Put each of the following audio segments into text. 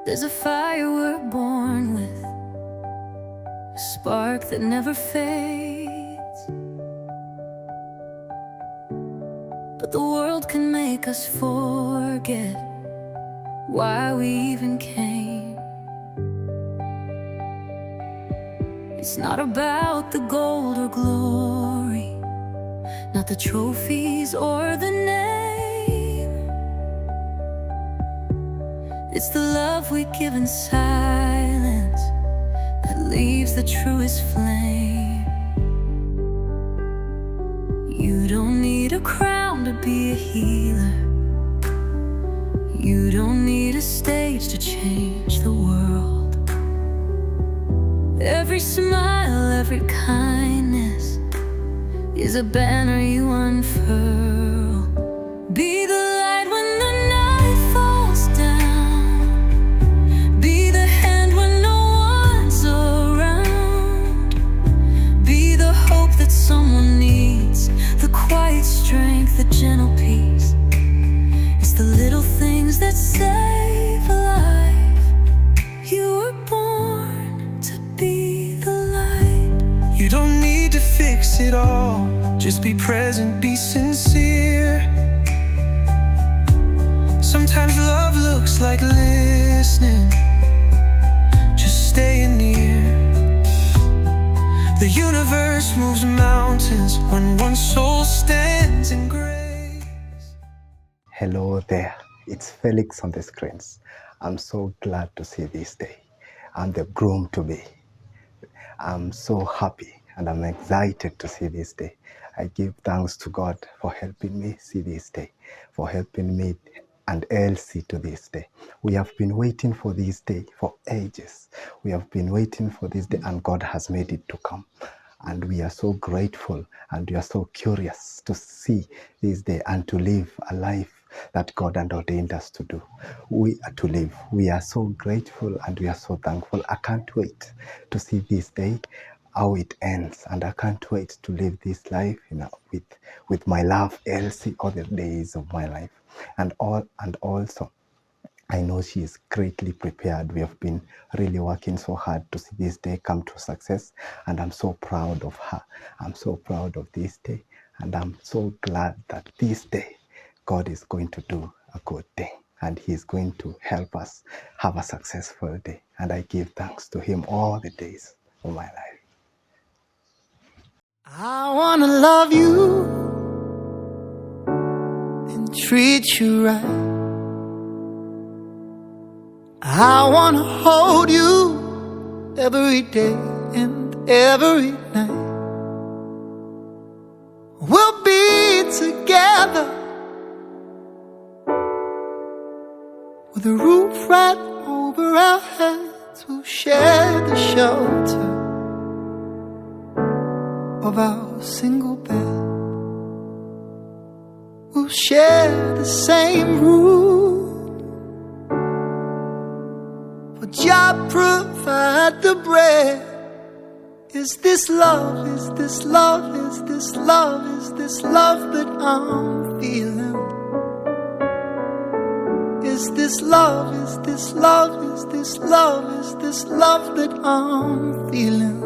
There's a fire we're born with, a spark that never fades. But the world can make us forget why we even came. It's not about the gold or glory, not the trophies or the name. It's the love we give in silence that leaves the truest flame. You don't need a crown to be a healer. You don't need a stage to change the world. Every smile, every kindness is a banner you unfurl. Be the light when the night falls down. Be the hand when no one's around. Be the hope that someone needs, the quiet strength, the gentle peace. It's the little things that save a life. You were born to be the light. You don't need to fix it all. Just be present, be sincere. Sometimes love looks like listening, just staying near. The universe moves mountains when one soul stands in grace. Hello there, it's Felix on the screens. I'm so glad to see this day. I'm the groom to be. I'm so happy and I'm excited to see this day. I give thanks to God for helping me see this day, for helping me and Elsie to this day. We have been waiting for this day for ages. We have been waiting for this day and God has made it to come. And we are so grateful and we are so curious to see this day and to live a life that God had ordained us to do. We are to live. We are so grateful and we are so thankful. I can't wait to see this day, how it ends, and I can't wait to live this life, with my love Elsie all the days of my life. And also I know she is greatly prepared. We have been really working so hard to see this day come to success, and I'm so proud of her. I'm so proud of this day, and I'm so glad that this day God is going to do a good thing, and He is going to help us have a successful day. And I give thanks to Him all the days of my life. I want to love you and treat you right. I want to hold you every day and every night. We'll be together with a roof right over our heads. We'll share the shelter of our single bed. We'll share the same room, for Jah provide the bread. Is this love, is this love, is this love, is this love that I'm feeling? Is this love, is this love, is this love, is this love that I'm feeling?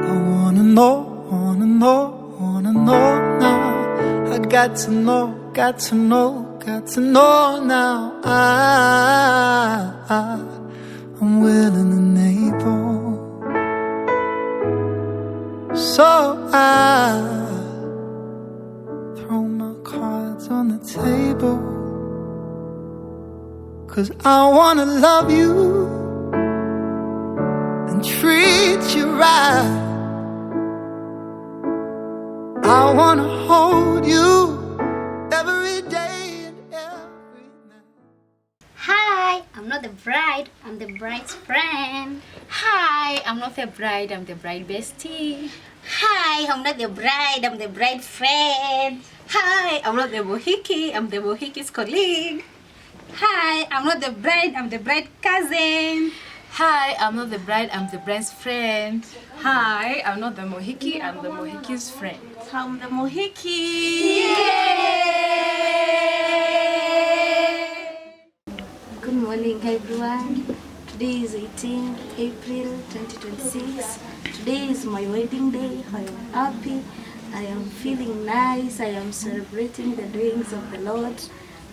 I wanna know, wanna know, wanna know now. I got to know, got to know, got to know now. I'm willing and able. So I throw my cards on the table, 'cause I wanna love you and treat you right. I wanna hold you every day and every night. Hi, I'm not the bride, I'm the bride's friend. Hi, I'm not the bride, I'm the bride bestie. Hi, I'm not the bride, I'm the bride friend. Hi, I'm not the Mohiki, I'm the Mohiki's colleague. Hi, I'm not the bride, I'm the bride cousin. Hi, I'm not the bride, I'm the bride's friend. Hi, I'm not the Mohiki, I'm the Mohiki's friend. I'm the Mohiki. Good morning, everyone. Today is 18 April 2026. Today is my wedding day. I am happy. I am feeling nice. I am celebrating the doings of the Lord.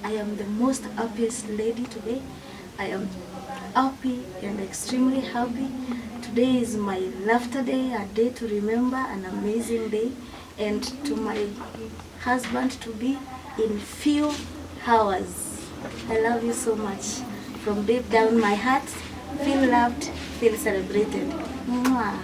I am the most happiest lady today. I am happy and extremely happy. Today is my laughter day, a day to remember, an amazing day. And to my husband to be in few hours. I love you so much. From deep down my heart, feel loved, feel celebrated. Mwah.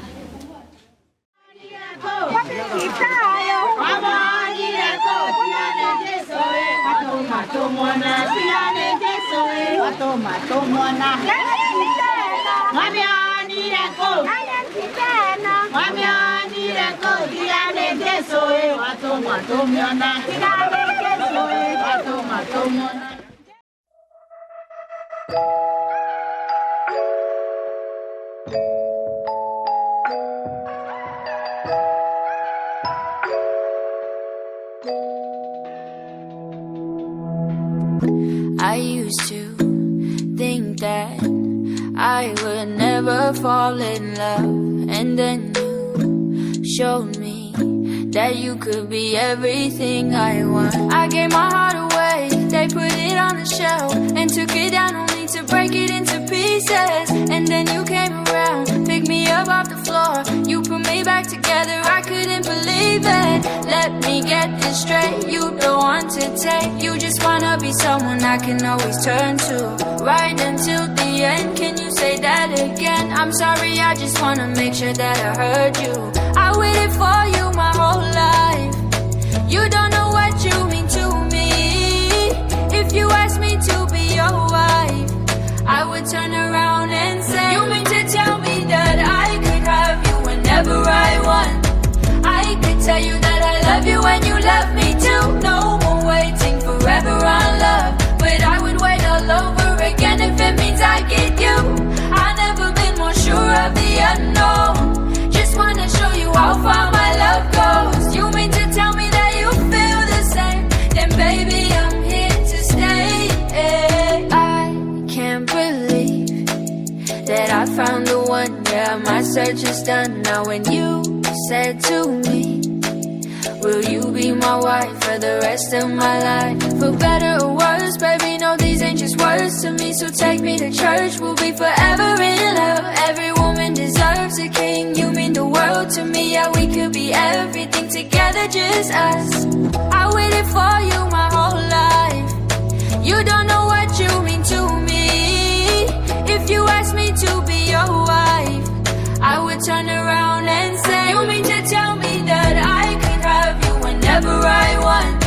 I used to think that I would never fall in love, and then you showed me that you could be everything I want. I gave my heart away, they put it on the shelf and took it down only to break it into pieces. And then you came around, picked me up off the floor, you put me back together, I couldn't believe it. Let me get this straight, you don't want to take, you just wanna be someone I can always turn to. Right until the end, can you say that again? I'm sorry, I just wanna make sure that I heard you. I waited for you my whole life. You don't know what you mean to me. If you asked me to be your wife, I would turn around and say, you mean to tell me that I could have you whenever I want? I could tell you that I love you and you love me too. No more waiting forever on love, but I would wait all over again if it means I get you. I've never been more sure of the unknown. Just wanna show you how far my love goes. You mean to tell me that you feel the same? Then baby, I'm here to stay. I can't believe that I found the one. Yeah, my search is done. Now when you said to me, will you be my wife for the rest of my life? For better or worse, baby, no, these ain't just words to me. So take me to church, we'll be forever in love. Every woman deserves a king, you mean the world to me. Yeah, we could be everything together, just us. I waited for you my whole life. You don't know what you mean to me. If you asked me to be your wife, I would turn around and say, you mean to tell me that I could have you whenever I want?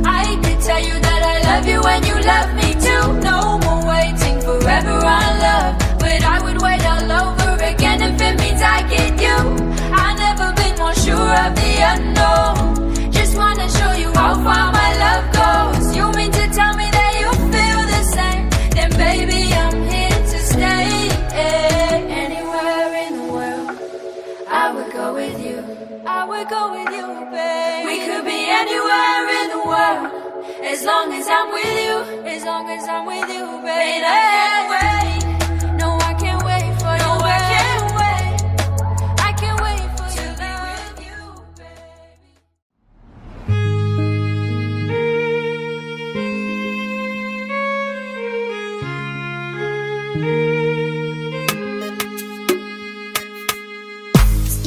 I could tell you that I love you and you love me too. No more waiting forever on love, but I would wait all over again if it means I get you. I've never been more sure of the unknown. Just wanna show you how far my love goes. You mean to tell me that you feel the same? Then baby, I'm here to stay. Anywhere in the world, I would go with you. I would go with you, babe. We could be anywhere in the world, as long as I'm with you. As long as I'm with you, babe. I can't wait. No, I can't wait for you. No, I can't wait. I can't wait for you to be with you, baby.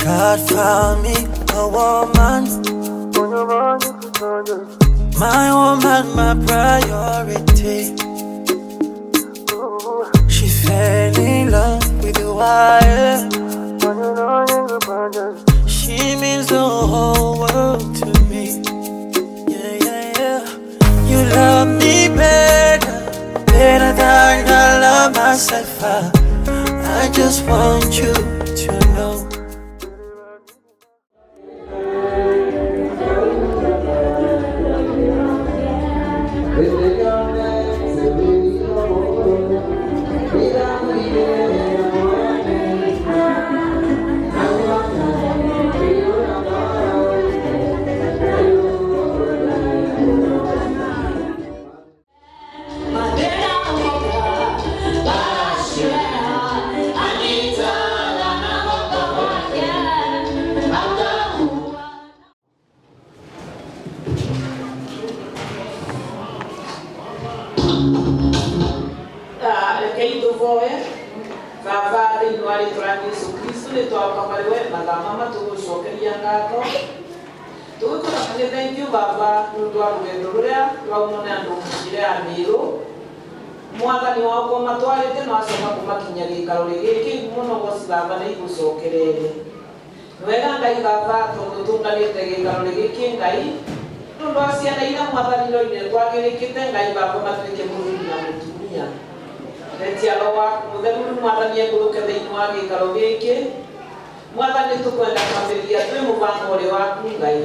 God found me a woman, my woman, my priority. She fell in love with the wire. She means the whole world to me. Yeah, yeah, yeah. You love me better, better than I love myself. I just want you to know. Tuvoe Baba thĩinĩ wa rĩtwa rĩa Jesu Kristo nĩ twaũka harĩ we mathaa mama tũgũcokeria ngatho tũgũkũra nĩ thank you Baba nĩ ũndũ wa rũgendo rũrĩa rwaumwo nĩ andũ njĩra ya Mĩrũ mwathani wakwa matwarĩte na wacoka kũmakinya gĩikaro gĩkĩ mũno goci Baba nĩ igũcokerere nĩ wega Ngai Baba tondũ tũnganĩte gĩikaro gĩkĩ Ngai nĩ ũndũ wa ciana iria mwathani roire twagĩrĩkĩte Ngai Baba matuĩke mũthuri na mũtumia retia roho waku mũtheru rĩu mwathani ekũrũke thĩinĩ wa gĩikaro gĩkĩ mwathani tũkwenda kwambĩrĩria twĩ mũbango ũrĩ waku Ngai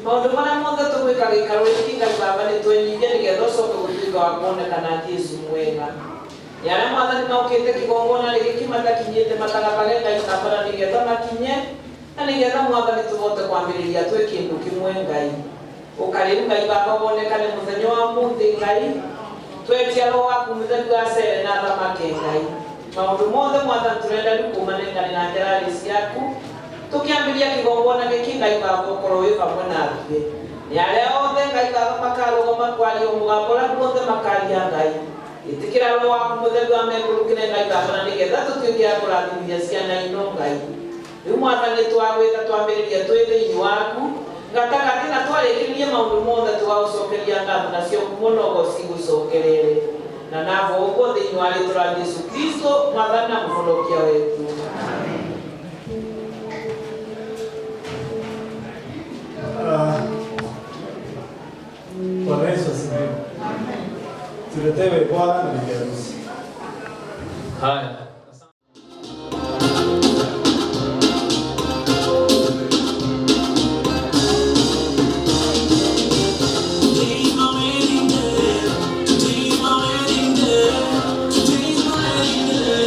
maũndũ marĩa mothe tũgwĩka gĩikaro gĩkĩ Ngai Baba nĩ twenyihia nĩgetha ũcoke gũtuĩka wa kuonekana Jesu mwega nĩ arĩa mwathani maũkĩte kĩgongona gĩkĩ matakinyĩte matagathage Ngai Baba na nĩgetha makinye na nĩgetha mwathani tũhote kwambĩrĩria twĩ kĩndũ kĩmwe Ngai ũkarĩu Ngai Baba wonekane mũthenya wa mũthĩ Ngai twetia roho waku mũtheru acere na thamake Ngai maũndũ mothe mwathani tũrenda rĩu kũmanengane na njararĩ ciaku tũkĩambĩrĩria kĩgongona gĩkĩ Ngai Baba ũkorwo wĩ hamwe nathuĩ nĩ arĩa othe Ngai Baba makarũgama kwaria mũgambo ũrĩa guothe makaria Ngai ĩtĩkĩra roho waku mũtheru amekũrũkĩre Ngai Baba na nĩgetha tũtuĩke a kũrathimithia ciana ino Ngai rĩu mwathani twagwĩta twambĩrĩria twĩ thĩinĩ waku gatagatĩ na twarĩkĩrĩrie maũndũ mothe tũgagũcokeria ngatho nacio mũno cigũcokerere na navo ũguo thĩinĩ wa rĩtwa rĩa Jesu Kristo mwathani na mũhonokia wetu. Bwana Yesu asifiwe. Tuletewe bwana na bibi harusi. Haya. Today's my wedding day. Today's my wedding day. Today's my wedding day.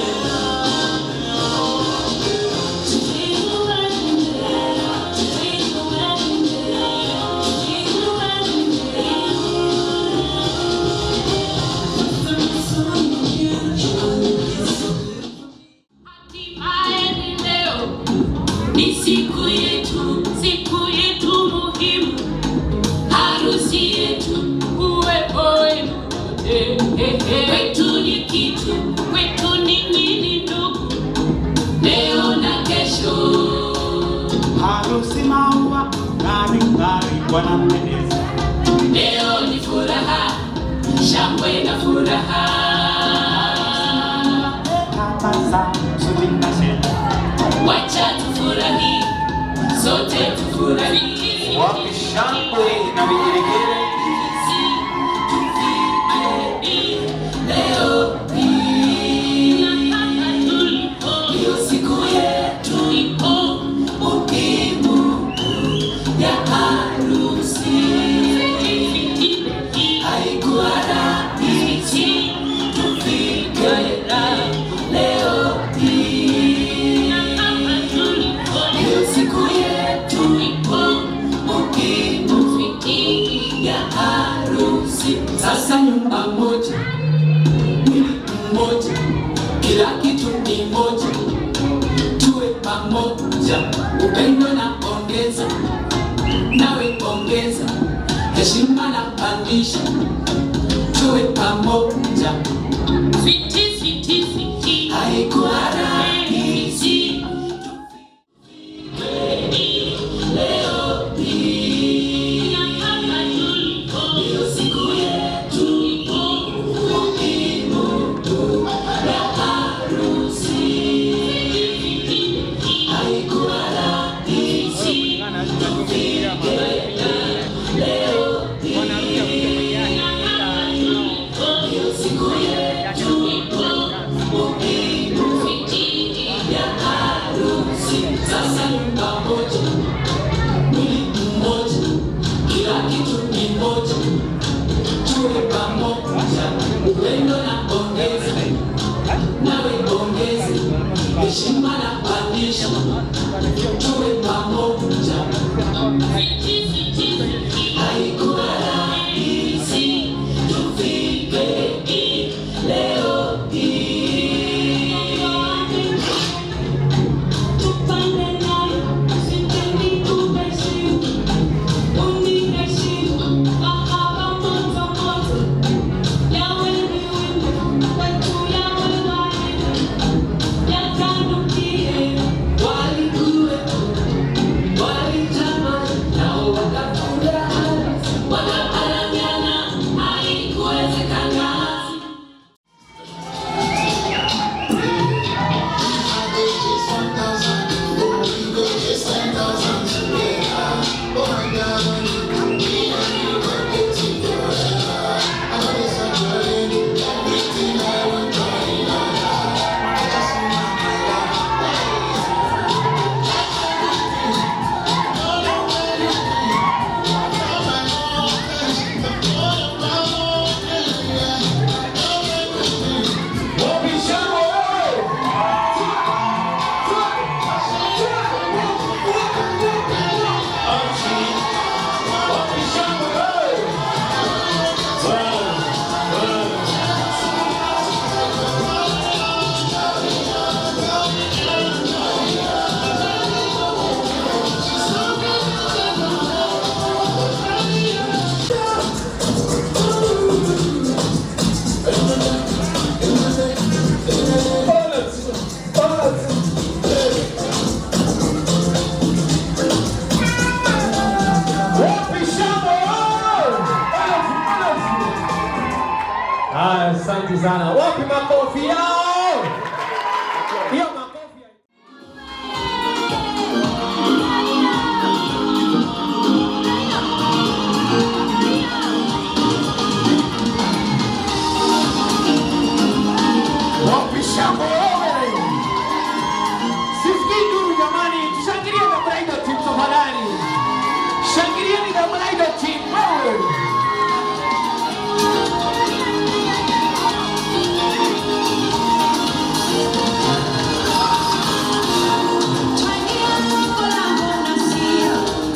Today's my wedding day. Today's my wedding day. Today's my wedding day. Hatimaye ni leo, ni siku yetu muhimu, harusi yetu, uwepo wenu wote. Kwetu ni kitu, kwetu ni nini ndugu, leo na kesho. Harusi maua ng'ari ng'ari wanapendeza. Leo ni furaha, shangwe na furaha. Tabasamu suti na shela. Wacha tufurahi, sote tufurahi. Wapi shangwe na vigelegele? Leo hii ndio siku yetu ipo muhimu ya harusi. Haikuwa rahisi tufike leo hii. Ndio siku yetu ipo muhimu ya harusi. Sasa nyumba moja, mwili mmoja, kila kitu ni moja, tuwe pamoja, upendo na ongeza, nawe ongeza, heshima na pandisha, tuwe pamoja. Sweetie, sweetie, sweetie. Haikuwa rahisi leo hii. Ndio siku yetu muhimu ya harusi. Haikuwa rahisi tufike leo hii. Ndio siku Asante sana. Wapi makofi yao? Hiyo makofi. Wapi shangwe wewe? Sisikii nduru jamani, tushangilie the bridal team tafadhali. Shangilieni the bridal team wewe.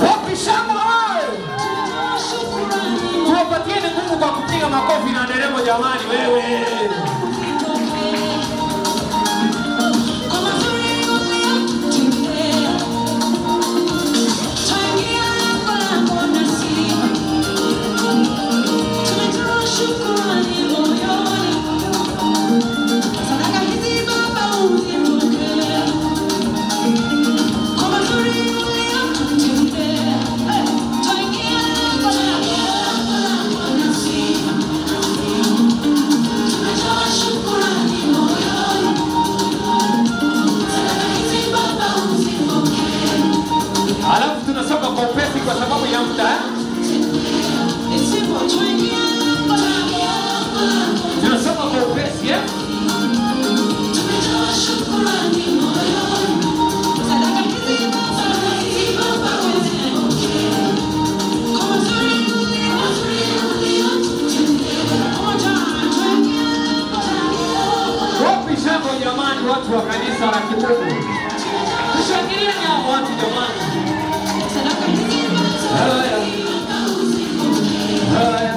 Wapi shangwe wewe? Tuwapatieni nguvu kwa kupiga makofi na nderemo jamani wewe. Alafu tunasonga kwa upesi kwa sababu ya muda. Eh? Tunasonga kwa upesi, eh? Wapi shangwe jamani, watu wa kanisa la Kimungu? Tushangilieni hao watu jamani. Haya. Haya.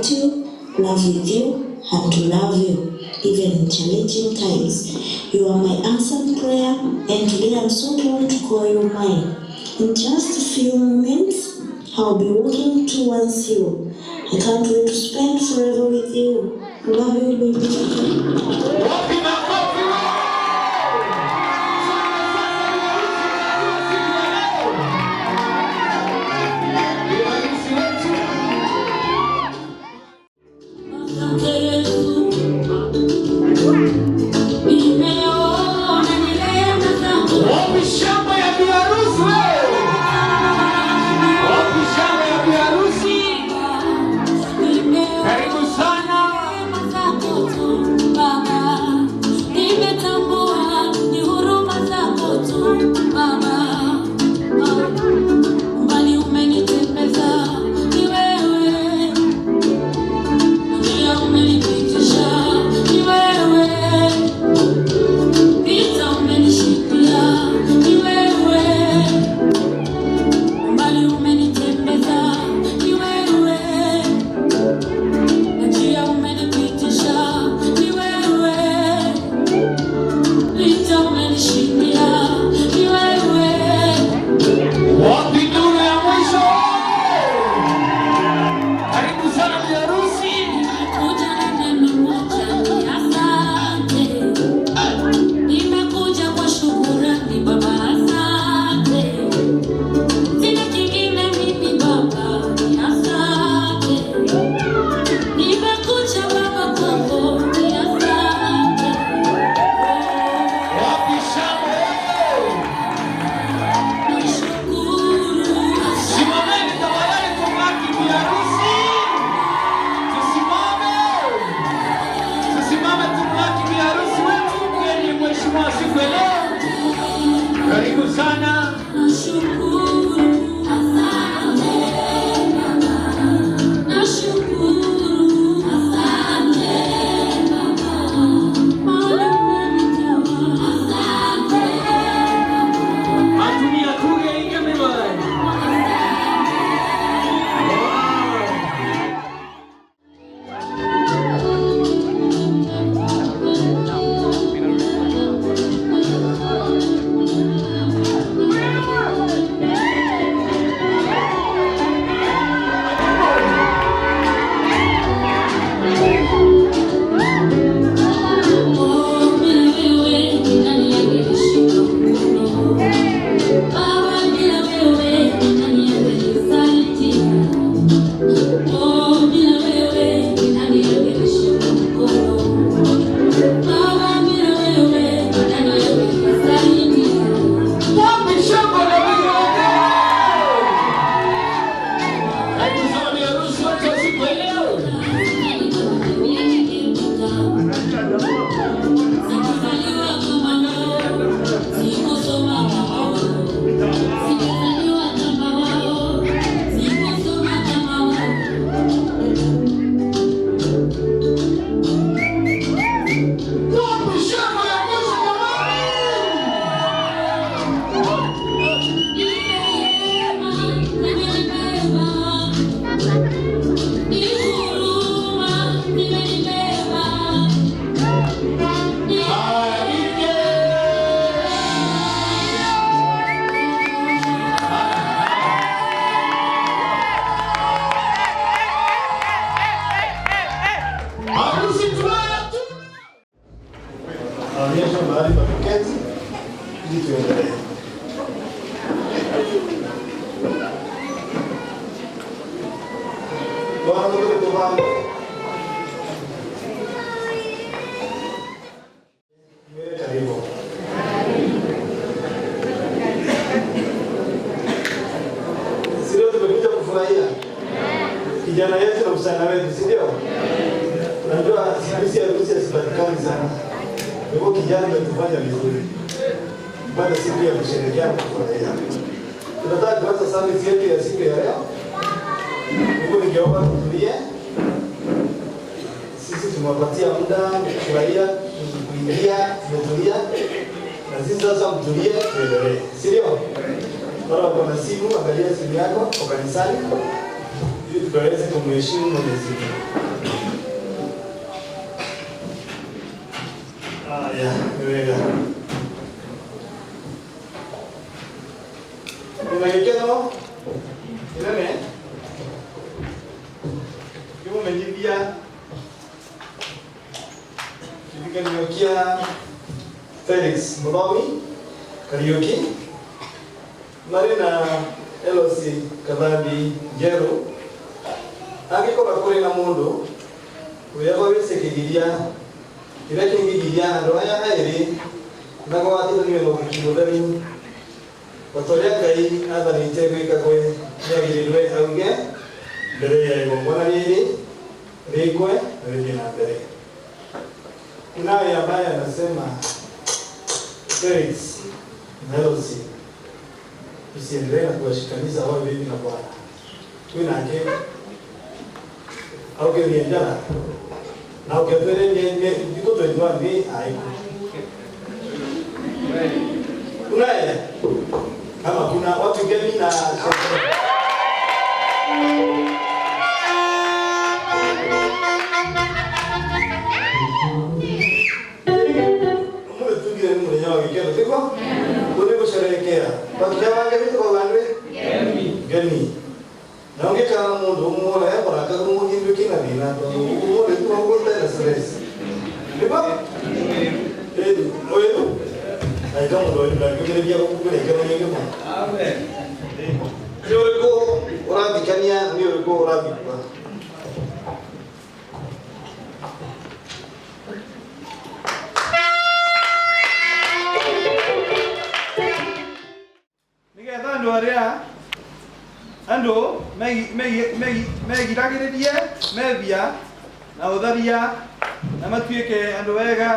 support you, love with you, and to love you, even in challenging times. You are my answered prayer, and today I'm so proud to call you mine. In just a few moments, I'll be walking towards you. I can't wait to spend forever with you. Love you, baby. Nimeona ni rehema zako. Wapi shangwe ya biharusi wewe? Wapi shangwe ya biharusi? Karibu sana. Nimetambua ni huruma zako tu Baba, mbali umenitembeza ni wewe, njia umenipitisha ni wewe, vita umenishindia ni wewe, mbali umenitembeza ni wewe, njia umenipitisha ni wewe, vita umenishindia ni wewe. Wapi nduru ya mwisho? Karibu sana biharusi. Nimekuja na neno moja ni asante. Nimekuja kwa shukurani Baba, asante. Sina kingine mimi Baba, ni asante. Nimekuja Baba kwako, ni asante. Wapi shangwe? Nashukuru. Simameni tafadhali tumlaki biharusi. Tusimame. Tusimame tumlaki biharusi wetu mgeni mheshimiwa siku ya leo. Karibu sana. Nashukuru. Asante Baba. Nashukuru. Asante Baba. Maana umenitoa. Asante Baba. Atumia kuge ingemewa. Oh, bila wewe nani angenishika mkono? Baba, bila wewe nani angenisaidia? Oh, bila wewe nani angenishika mkono? Baba, bila wewe nani angenisaidia? Wapi shangwe na vigelegele? Karibu sana biharusi wetu wa siku ya leo. Sikuzaliwa kama wao, sikusoma kama wao. Sikuzaliwa kama wao, sikusoma kama wao. Wapi shangwe ya mwisho jamani? Harusi tunayo tu. Naonyesha mahali pa kuketi ili tuendelee. Bwana Mungu tupambe. Mbele karibu. Si leo tumekuja kufurahia kijana yetu na msichana wetu, si ndio? Unajua siku hizi harusi hazipatikani sana. Kwa hivyo kijana umetufanya vizuri. Baada siku ya kusherehekea na kufurahia. Tunataka kuanza service yetu ya siku ya leo. Mungu ningeomba tutulie. Sisi tumewapatia muda kufurahia, kuingia, tumetulia. Na sisi sasa mtulie, tuendelee. Si ndio? Wala wako na simu, angalia simu yako kwa kanisani. Ili tukaweze kumheshimu Mwenyezi Mungu. Aya, nĩ wega. Ndĩna gĩkeno kĩnene kĩmũmenyithia kĩhikanio kĩa Felix Muthomi Kariuki marĩ na Elosi Kathambi Njerũ. Angĩkorwo kũrĩ na mũndũ ũrĩa wĩce kĩgiria kĩrĩa kĩngĩgiria andũ aya erĩ magwatithanio na ũhiki mũtheru o ta ũrĩa Ngai athanĩte gwĩkagwe, nĩagĩrĩirwe auge mbere ya igongona rĩrĩ rĩkwe na rĩthiĩ na mbere. Kunaye ambaye anasema Felix na Elosi tusiendelee na kuwashikanisha wawe bibi na bwana. Kwinake aukethie njara na ũketwĩre thikũ 21 nĩ aiku. Kunaye kama kuna watu geni na ũmũthĩ tugire nĩ mũthenya wa gĩkeno tiguo kũrĩ gũcerehekea twakinya wangemi tũkauga ngemi na ũngĩkara na mũndũ ũmũhũra ekoraka mũhindu kĩna thĩna tondũ ũmũthĩ tũgũtera stress nĩguo ũyũ aika mũndũ ũyũ ndangĩũmĩrĩria gũkũra ikeno nyingĩ mũno. Nĩ ũrĩkũ ũrathikania na nĩ ũrĩkũ ũrathikwa? Nĩgetha andũ arĩa andũ megiragĩrĩrie methia na ũtharia na matuĩke andũ ega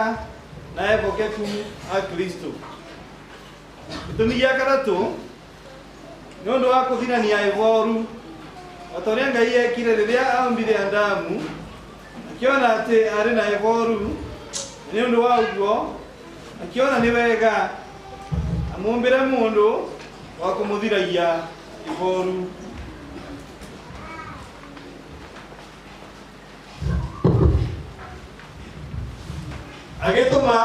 na ehokeku a Kristo. Gĩtũmi gĩa gatatũ nĩ ũndũ wa kũthirania ihoru o ta ũrĩa Ngai ekire rĩrĩa aombire Adamu akĩona atĩ arĩ na ihoru, nĩ ũndũ wa ũguo akĩona nĩ wega amũmbĩre mũndũ wa kũmũthiragia ihoru. Agĩtũma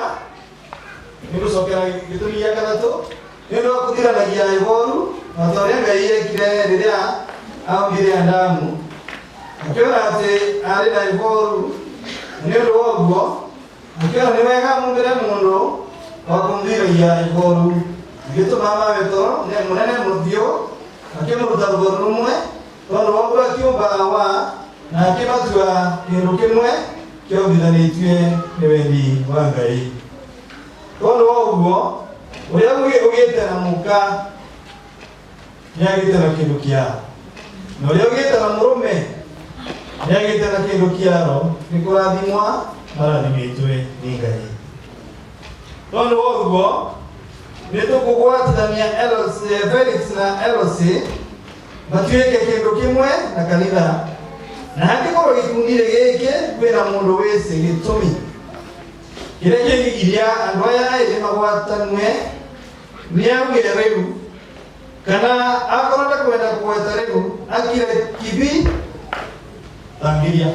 nĩ gũcokera gĩtũmi gĩa gatatũ nĩ ũndũ wa kũthiranagia ihoru o ta ũrĩa Ngai ekire rĩrĩa aombire Adamu akĩona atĩ arĩ na ihoru, nĩ ũndũ wa ũguo akĩona nĩ wega amũmbĩre mũndũ wa kũmũthiragia ihoru. Agĩtũma mawe toro mũnene mũthiũ akĩmũruta rũgoro rũmwe tondũ wa ũguo akĩũmba Hawa na akĩmatua kĩndũ kĩmwe kĩombithanĩtue nĩ wendi wa Ngai. Tondũ wa ũguo ũrĩa ũgĩte na mũka nĩagĩte na kĩndũ kĩao, na ũrĩa ũgĩte na mũrũme nĩagĩte na kĩndũ kĩaro, nĩ kũrathimwa marathimĩtwe nĩ Ngai. Tondũ wa ũguo nĩ tũkũgwatithania Felix na Elosi matuĩke kĩndũ kĩmwe na kanitha, na hangĩkorwo gĩkundi-inĩ gĩkĩ kwĩna mũndũ wĩcĩ gĩtũmi kĩrĩa kĩngĩgiria andũ aya erĩ magwatanue nĩaugire rĩu, kana akorwo ndakwenda kũgweta rĩu akire kibi tangĩria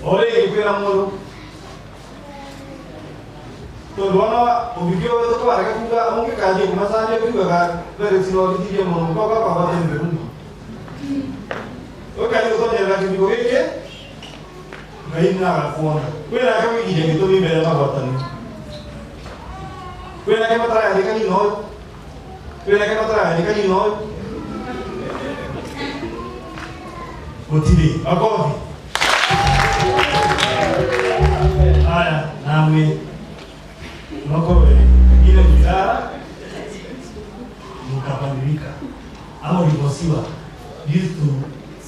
o rĩngĩ kwĩna mũndũ tondũ ona ũngĩkĩo tũkwarega kuga ũngĩkanjia kũmacanja kiugaga Felix no ũthithirie mũno mũkoka kwagwate mbegũ ũkanjia gũtonyerera kĩbiko gĩkĩ Ngai nĩagakuona. Kwĩna ake ũkĩgiria gĩtũmi mbere ya magwatani, kwĩna ake matarayandĩka nyina ũyũ, kwĩna ake matarayandĩka nyina ũyũ, gũtirĩ makobi. Haya, namwe mwakorwe ile wizara mkabadilika ama uliposiwa due to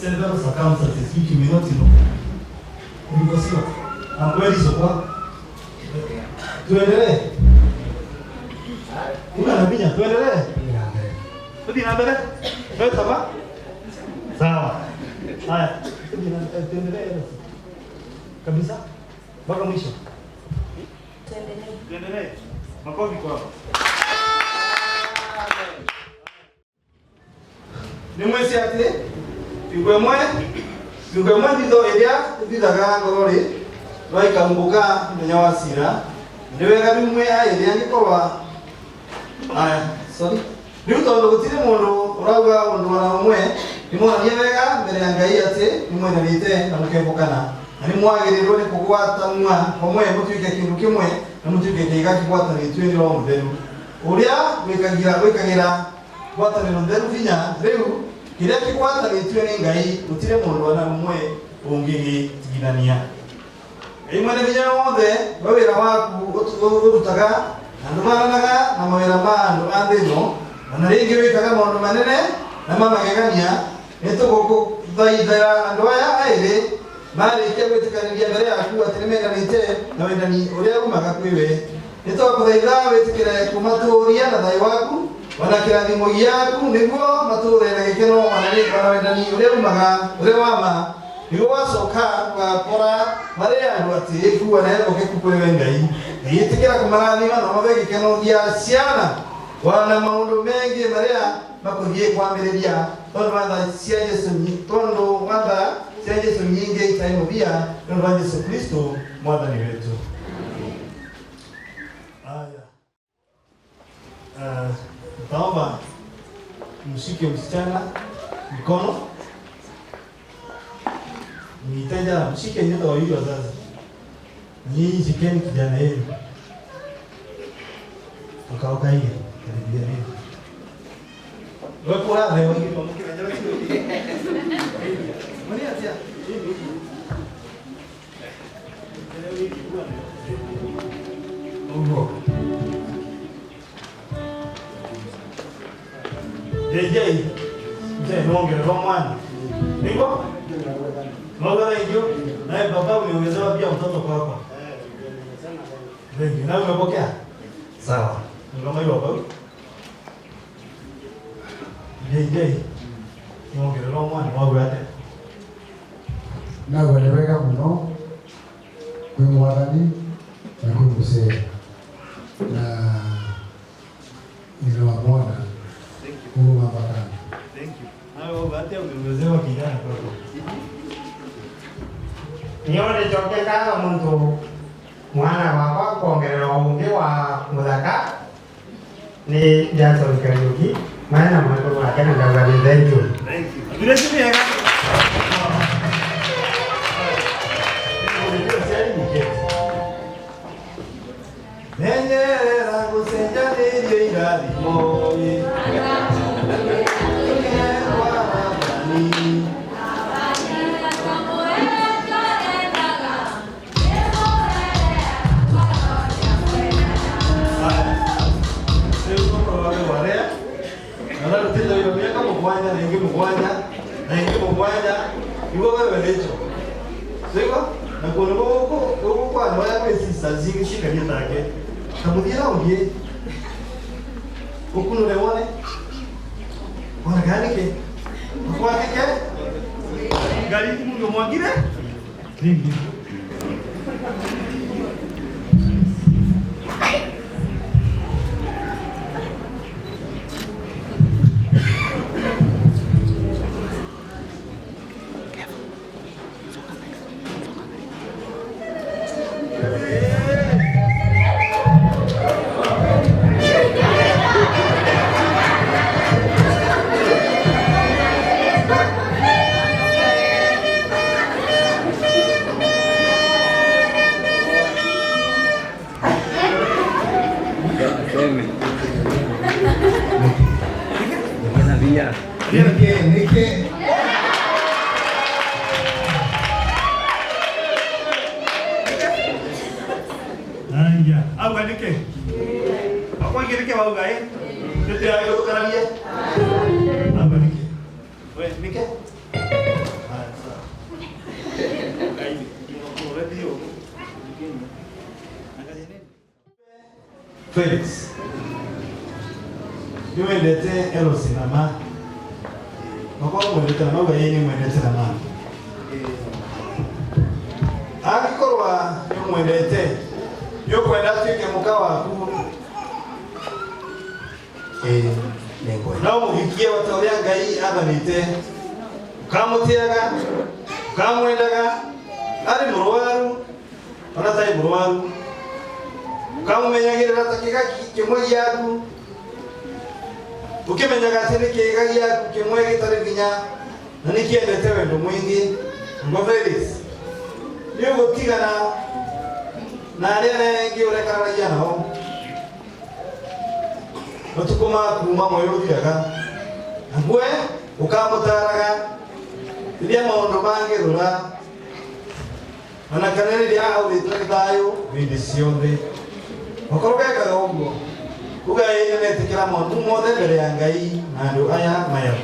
several circumstances which you may not know. Uliposiwa na kweli sokwa. Tuendelee. Una nabinya, tuendelee. Tuendelee na mbele. Wewe sawa? Sawa. Haya, tuendelee kabisa mpaka mwisho. Tuendelee. Tuendelee. Makofi kwako. Nĩ mwĩci atĩ hingo ĩmwe thitho ĩrĩa ĩthithaga ngoro rĩ no ĩkahumbũka mũthenya wa cira. Nĩ wega rĩu mwĩ aĩrĩ angĩkorwo aya sorry rĩu tondũ gũtirĩ mũndũ ũrauga ũndũ ona ũmwe nĩmwonanie wega mbere ya Ngai atĩ nĩmwendanĩte na mũkehokana na nĩmwagĩrĩirwo nĩ kũgwatanua hamwe mũtuĩke kĩndũ kĩmwe na mũtuĩke kĩĩga kĩgwatanĩtio nĩ Roho Mũtheru ũrĩa wĩkagĩra ngwatanĩro theru hinya. Rĩu kĩrĩa kĩgwatanĩtio nĩ Ngai gũtirĩ mũndũ ona ũmwe ũngĩgĩtigithania. Ngai mwene hinya wothe we wĩra waku ũrutaga na ndũhananaga na mawĩra ma andũ a thĩ ĩno ona rĩngĩ wĩkaga maũndũ manene na ma magegania. Nĩtũgũkũthaithĩra andũ aya aĩrĩ marĩkia gwĩtĩkanĩria mbere yaku atĩ nĩmendanĩte na wendani ũrĩa umaga kwĩ we. Nĩtwakũthaitha wĩtĩkĩre kũmatũũria na thayũ waku ona kĩrathimo gĩaku nĩguo matũũre na gĩkeno ona wendani ũrĩa umaga ũrĩa wa ma nĩguo wacoka ũgakora marĩ andũ atĩĩku na ehokeku kũrĩ we Ngai. Ngai ĩtĩkĩra kũmarathima na ũmahe gĩkeno gĩa ciana wana maũndũ mengĩ marĩa makũthiĩ kwambĩrĩria tondũ wa tha cia Yesu tondũ wa tha cia Yesu nyingĩ itarĩ mũthia nĩ ũndũ wa Yesu Kristo mwathani wetu. Haya. Nitaomba mshike msichana mkono. Nitaja mshike nyote wawili wazazi. Nyinyi shikeni kijana yenu. Ukaoka hivi karibia nini? Wewe kula leo hivi pamoja na jana sio. Mbona atia? Ugo. JJ, mzee niongezewa mwana. Niko? Naongeza hiyo. Naye baba umeongezewa pia mtoto kwako. Thank you. Na umepokea? Sawa. Ngoma hiyo baba. JJ. Niongezewa mwana wangu ate. Na wega muno kwi mwathani na kwi musee na nyina wa mwana Mungu mabakani. Thank you. Nawe baba ate umeongezewa kijana kwako. Nione choke kama muntu mwana wakwa kuongerera ungi wa muthaka ni Jackson Kariuki maana mwana wake na ndauga ni thank you. Thank you. Vile si vyega. Menyerera gucenjanĩrio irathimo ĩ. Na ingĩ mũgwanja nĩguo wewe nĩcho sĩguo na kuo nĩguo gũkũ kwana ũrĩa kwĩ sisters ingĩ ciikarie take ta mũthiĩ na ũthiĩ ũkunũre wone wona kana nĩkĩ ũkwandĩke ngari mũndũ mwangire rĩngĩ. Nike. Aya, auga nike. Akwangi nike wauga eh? Ndio ya gukararia. Auga nike. We nike. Haya sawa. Ai, ndio. Felix. Niwendete Erosi na ma. Makorwo mwendete na mauga yeye mwendete na ma. Angĩkorwo nĩ mwendete nĩ ũkwenda atuĩke mũka waku. Nĩngwenda. No mũhikie o ta ũrĩa Ngai athanĩte, ũkamũtĩaga, ũkamwendaga, arĩ mũrwaru ona atarĩ mũrwaru, ũkamũmenyagĩrĩra ta kĩga kĩmwe gĩaku, ũkĩmenyaga atĩ nĩ kĩga gĩaku kĩmwe gĩtarĩ hinya na nĩ kĩendete wendo mũingĩ. Ngo Felix, nĩ ũgũtigana na arĩa rengĩ ũrekararagia nao matukũ maku mamwe ũthiraga, na gwe ũkamũtaraga rĩrĩa maũndũ mangĩrũra, ona kana rĩrĩa aurĩtwo nĩ thayũ hĩndĩ ciothe. Okorwo gekaga ũguo, uga ĩĩ nĩmetĩkĩra maũndũ mothe mbere ya Ngai na andũ aya mayao.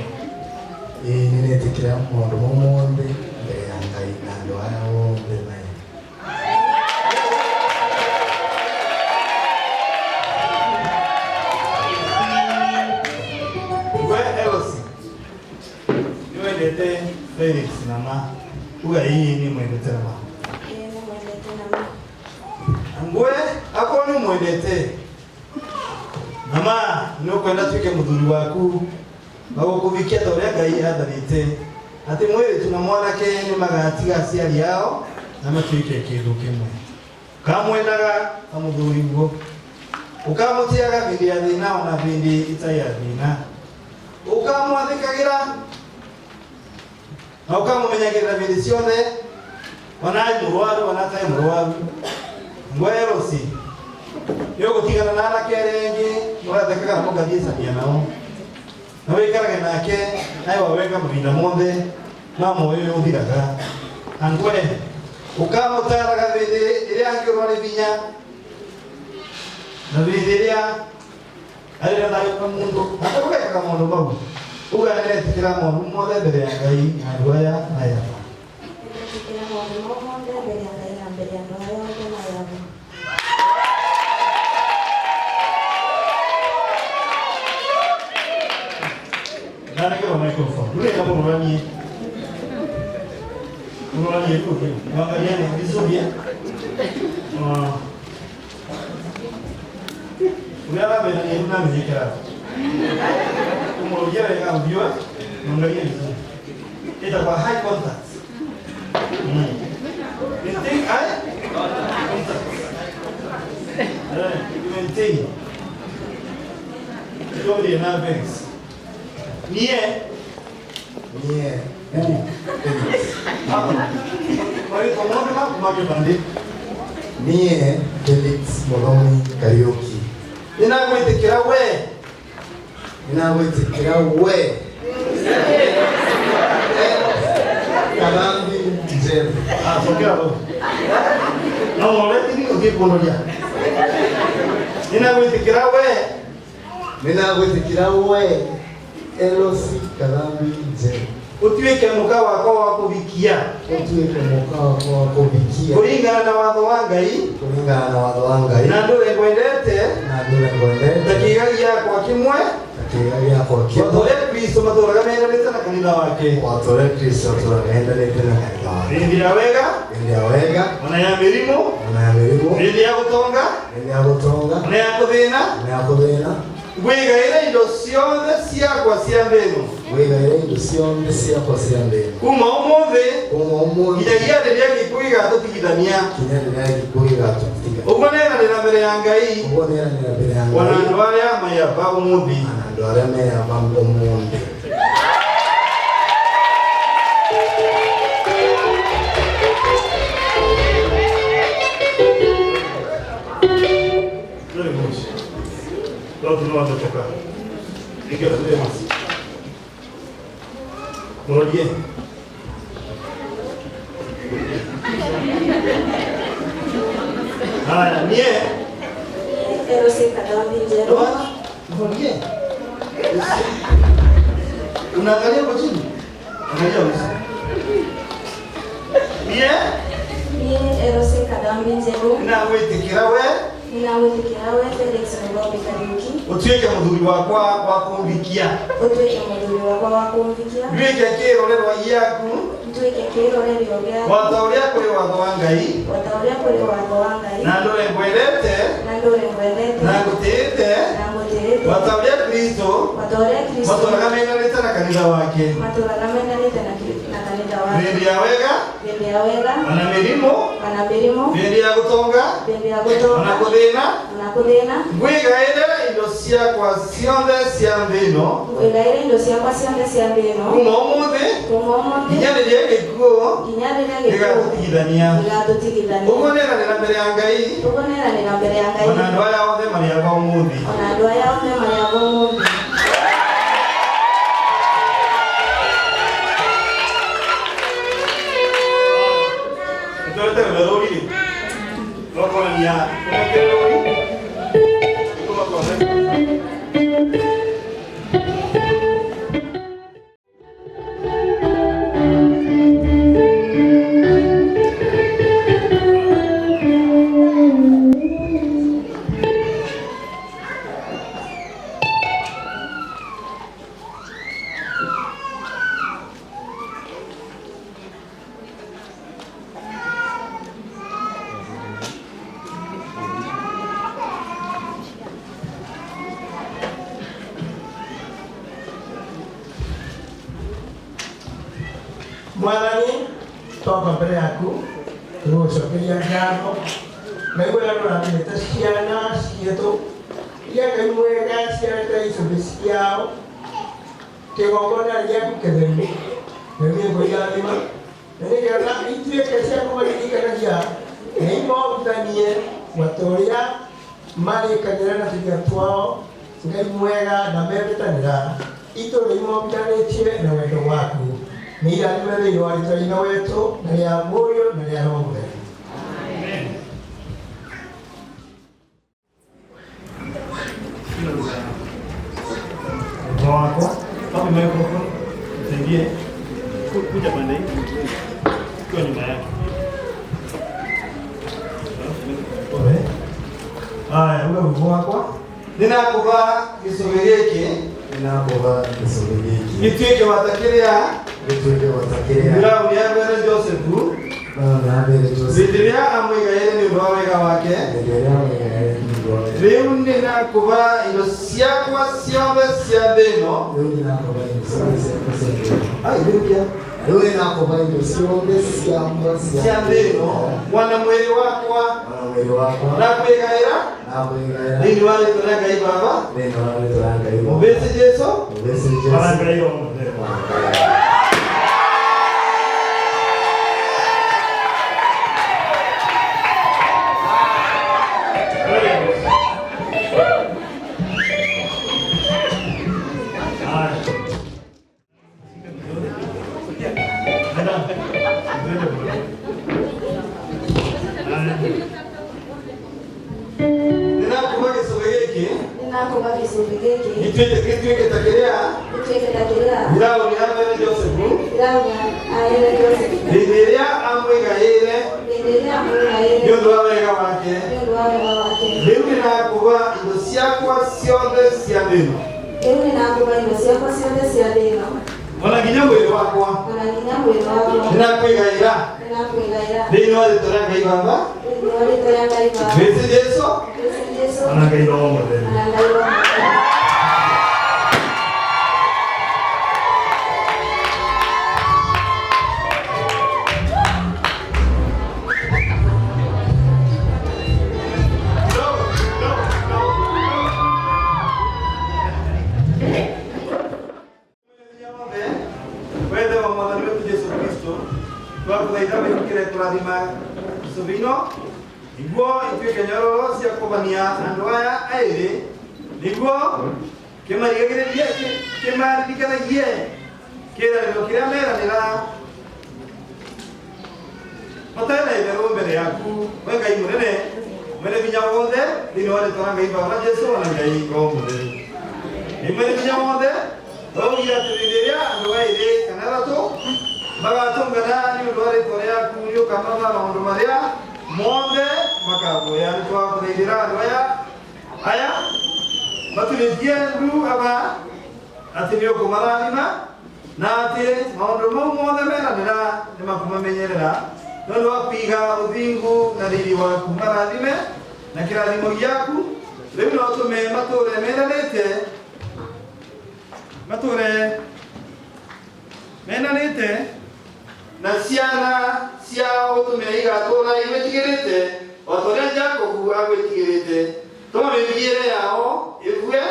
Ĩĩ nĩndetĩkĩra maũndũ mau mothe mbere ya Ngai na andũ aya othe maya. We Elosi, nĩwendete Felix na ma, uga ĩĩ nĩmwendete na ma. Ĩĩ nĩmwendete na ma. Ngwe akorwo nĩmwendete na ma, nĩũkwenda tuĩke mũthuri waku wa gũkũhikia ta ũrĩa Ngai athanĩte, atĩ mwĩrĩtu na mwanake nĩmagatiga aciari ao na matuĩke kĩndũ kĩmwe. Ũkamwendaga ta mũthuri guo, ũkamũtĩaga hĩndĩ ya thĩna ona hĩndĩ ĩtarĩ ya thĩna, ũkamwathĩkagĩra na ũkamũmenyagĩrĩra hĩndĩ ciothe, ona arĩ mũrwaru ona atarĩ mũrwaru. Ngwe Elosi, nĩ ũgũtigana na anake arĩa angĩ mũrathekaga na mũgathiĩcania nao, na wĩikarage nake nawe waweka mahinda mothe ma muoyo ũyũ ũthiraga. Angwe ũkamũtaraga hĩndĩ ĩrĩa angĩũrwo nĩ hinya na hĩndĩ ĩrĩa arĩ na thayũ na mũndũ, na ũgekaga maũndũ mau, uga nĩretĩkĩra maũndũ mothe mbere ya Ngai na andũ aya maya. Nĩndetĩkĩra maũndũ mau mothe mbere ya Ngai na mbere ya andũ aya othe mayao. Narekewa microphone. Yule kama unani unani yuko mwangaliane vizuri eh. Unaona mbele ni una mzikira. Umrojea wega ujue, mwangalie vizuri. Itakuwa high contact. Maintain eye contact. Maintain. Ndio na Felix. Nie. Nie. Niĩ Felix Mũthoni Kariũki. Nĩndagwĩtĩkĩra we. Nĩndagwĩtĩkĩra we. Kathambi Njeru. Sokea hapo. No moleti ni ũthiĩ kuonoria. Nĩndagwĩtĩkĩra we. Nĩndagwĩtĩkĩra we Elosi Kathambi Njeru. Ũtuĩke mũka wakwa wa kũhikia. Ũtuĩke mũka wakwa wa kũhikia. Kũringana na watho wa Ngai. Kũringana na watho wa Ngai. Na ndũre ngwendete. Na ndũre ngwendete. Ta kĩĩga gĩakwa kĩmwe. Ta kĩĩga gĩakwa kĩmwe. Watho ũrĩa Kristo matũũraga mendanĩte na kanitha wake. Watho ũrĩa Kristo atũũraga endanĩte na kanitha wake. Hĩndĩ ya wega. Hĩndĩ ya wega. Ona ya mĩrimũ. Ona ya mĩrimũ. Hĩndĩ ya gũtonga. Hĩndĩ ya gũtonga. Ona ya kũthĩna. Ona ya kũthĩna. Ngwĩgaĩra indo ciothe ciakwa cia thĩ ĩno. Ngwĩgaĩra indo ciothe ciakwa cia thĩ ĩno. Kuma ũmũthĩ. Kuma ũmũthĩ. Nginyagia rĩrĩa gĩkuũ gĩgatũtigithania. Nginya rĩrĩa gĩkuũ gĩgatũtigithania. Ũguo neranĩra mbere ya Ngai. Ũguo neranĩra mbere ya Ngai. Ona andũ arĩa mayaba ũmũthĩ. Ona andũ arĩa meyaba ũmũthĩ. Very good. Leo tunawatoka. Nikiwa tuwe masi. Mrudie. Haya, nie. Elosi Kathambi Njeru. Mrudie. Unaangalia kwa chini? Angalia uso. Nie? Nie Elosi Kathambi Njeru. Nĩndagwĩtĩkĩra we. Nĩndagwĩtĩkĩra we Felix Mũthoni Kariũki. Ũtuĩke mũthuri wakwa wa kũmbikia. Ũtuĩke mũthuri wakwa wa kũmbikia. Nduĩke kĩrorerwa gĩaku. Nduĩke kĩrorerwa gĩaku. Wata ũrĩa kũrĩ watho wa Ngai. Wata ũrĩa kũrĩ watho wa Ngai. Na ndũre ngwendete. Na ndũre ngwendete. Na ngũtĩĩte. Na ngũtĩĩte. Wata ũrĩa Kristo Wata ũrĩa Kristo matũraga mendanĩte na kanitha wake. Matũraga mendanĩte na kanitha wake. Hĩndĩ ya wega Hĩndĩ ya wega ona mĩrimũ, ona mĩrimũ, hĩndĩ ya gũtonga hĩndĩ ya gũtonga ona kũthĩna, ona kũthĩna, ngwĩgaĩre indo ciakwa ciothe cia thĩ ĩno ngwĩgaĩre indo ciakwa ciothe cia thĩ ĩno kuma ũmũthĩ kuma ũmũthĩ nginya rĩrĩa gĩkuũ nginya rĩrĩa gĩkuũ gĩgatũtigithania. Gĩgatũtigithania. Ũguo nĩranĩra mbere ya Ngai Ũguo nĩranĩra mbere ya Ngai ona andũ aya othe marĩ ava ũmũthĩ. Ona andũ aya othe marĩ ava ũmũthĩ. Nĩtũrete rũtha rũri rĩ rwakuonania ũmekĩre rũri nĩguo makorwo. Mwathani, twoka mbere yaku tũgũcokeria ngatho ngaigua na nũrathimĩte ciana ciitũ iria Ngai mwega ciarete icũmbĩ ciao kĩgongona gĩaku kĩtheru rĩu nĩngũirathima na nĩgetha ituĩke cia kũmaririkanagia na imombithanie gwata ũrĩa marĩkanĩra na tũnua twao Ngai mwega na mehĩtanĩra itũũra imombithanĩtie na wendo waku nĩ irathime thĩinĩ wa rĩtwa rĩa wetũ na rĩa Mũriũ na rĩa Roho Mũtheru. Mkono wako wapi microphone msaidie kuja pande hii ukiwa nyuma yake. Haya, uwe mkono wakwa ninakũva gĩcũgĩ gĩkĩ Ninakũva gĩcũgĩ gĩkĩ gĩtuĩke wata kĩrĩa gĩtuĩke wata kĩrĩa Firaũni ambere Josefu Firaũni ambere Josefu hĩndĩ ĩrĩa amũigaĩre nĩ ũndũ wa wega wake. Hĩndĩ ĩrĩa amũigaĩre nĩ ũndũ wa wega. Rĩu nĩnakũva indo ciakwa ciothe cia thĩ ĩno. Rĩu nĩnakũva indo ciothe ciakwa cia thĩ ĩno. Ai, rĩu kĩa? Rĩu nĩnakũva indo ciothe ciakwa cia thĩ ĩno mwana mwĩrĩ wakwa mwana mwĩrĩ wakwa na kwĩgaĩra na kwĩgaĩra thĩinĩ wa rĩtwa rĩa Ngai Baba thĩinĩ wa rĩtwa rĩa Ngai Baba Mũbĩci Jesũ Mũbĩci Jesũ Ona Ngai Roho Mũtheru. Nĩnakũva gĩcũgĩ gĩkĩ Nĩnakũva gĩcũgĩ gĩkĩ gĩtuĩke ta kĩrĩa gĩtuĩke ta kĩrĩa Firaũni ambere Josefu Firaũni ahere Josefu hĩndĩ ĩrĩa amũigaĩire hĩndĩ ĩrĩa amũigaĩire nĩ ũndũ wa wega wake. Nĩ ũndũ wa wega wake. Rĩu nĩnakũva indo ciakwa ciothe cia thĩ ĩno Rĩu nĩnakũva indo ciakwa ciothe cia thĩ ĩno ona nginya mwĩrĩ wakwa ona nginya mwĩrĩ wakwa nĩnakwĩgaĩra nĩnakwĩgaĩra thĩinĩ wa rĩtwa rĩa Ngai Baba thĩinĩ wa rĩtwa rĩa Ngai Baba Mũbĩci Jesũ Mũbĩci Jesũ ona Ngai Roho Mũtheru. Ona Ngai Roho Mũtheru. Wethe wa mwathani wetu Jesu Kristo twakũthaitha wĩtĩkĩre kũrathima icũbĩ ino nĩguo ituĩke nyororo cia kũbania andũ aya aĩrĩ nĩguo kĩmarigagĩrĩrie kĩmaririkanagie kĩĩranĩro kĩrĩa meranĩra matarĩ na itherũ mbere yaku we Ngai mũnene mwene hinya wothe thĩinĩ wa rĩtwa rĩa Ngai Baba Jesũ na Ngai Roho Mũtheru. Nĩ mwene hinya wothe waugire atĩ hĩndĩ ĩrĩa andũ aĩrĩ kana atatũ magatũngana nĩ ũndũ wa rĩtwa rĩaku nĩ ũkamatha maũndũ marĩa mothe makaboya. Nĩ twakũthaithĩra andũ aya maturĩtie ndu aba atĩ nĩ ũkũmarathima na atĩ maũndũ mau mothe meranĩra nĩ makũmamenyerera nĩ ũndũ wa kũiga ũthingu na riri waku. Marathime na kĩrathimo gĩaku Rĩu no tũme matũre mendanĩte, matũre mendanĩte na ciana ciao ũtũme igatũra igwĩtigĩrĩte o ta ũrĩa Jakubu agwĩtigĩrĩte. Tũma mĩthiĩre yao ĩgue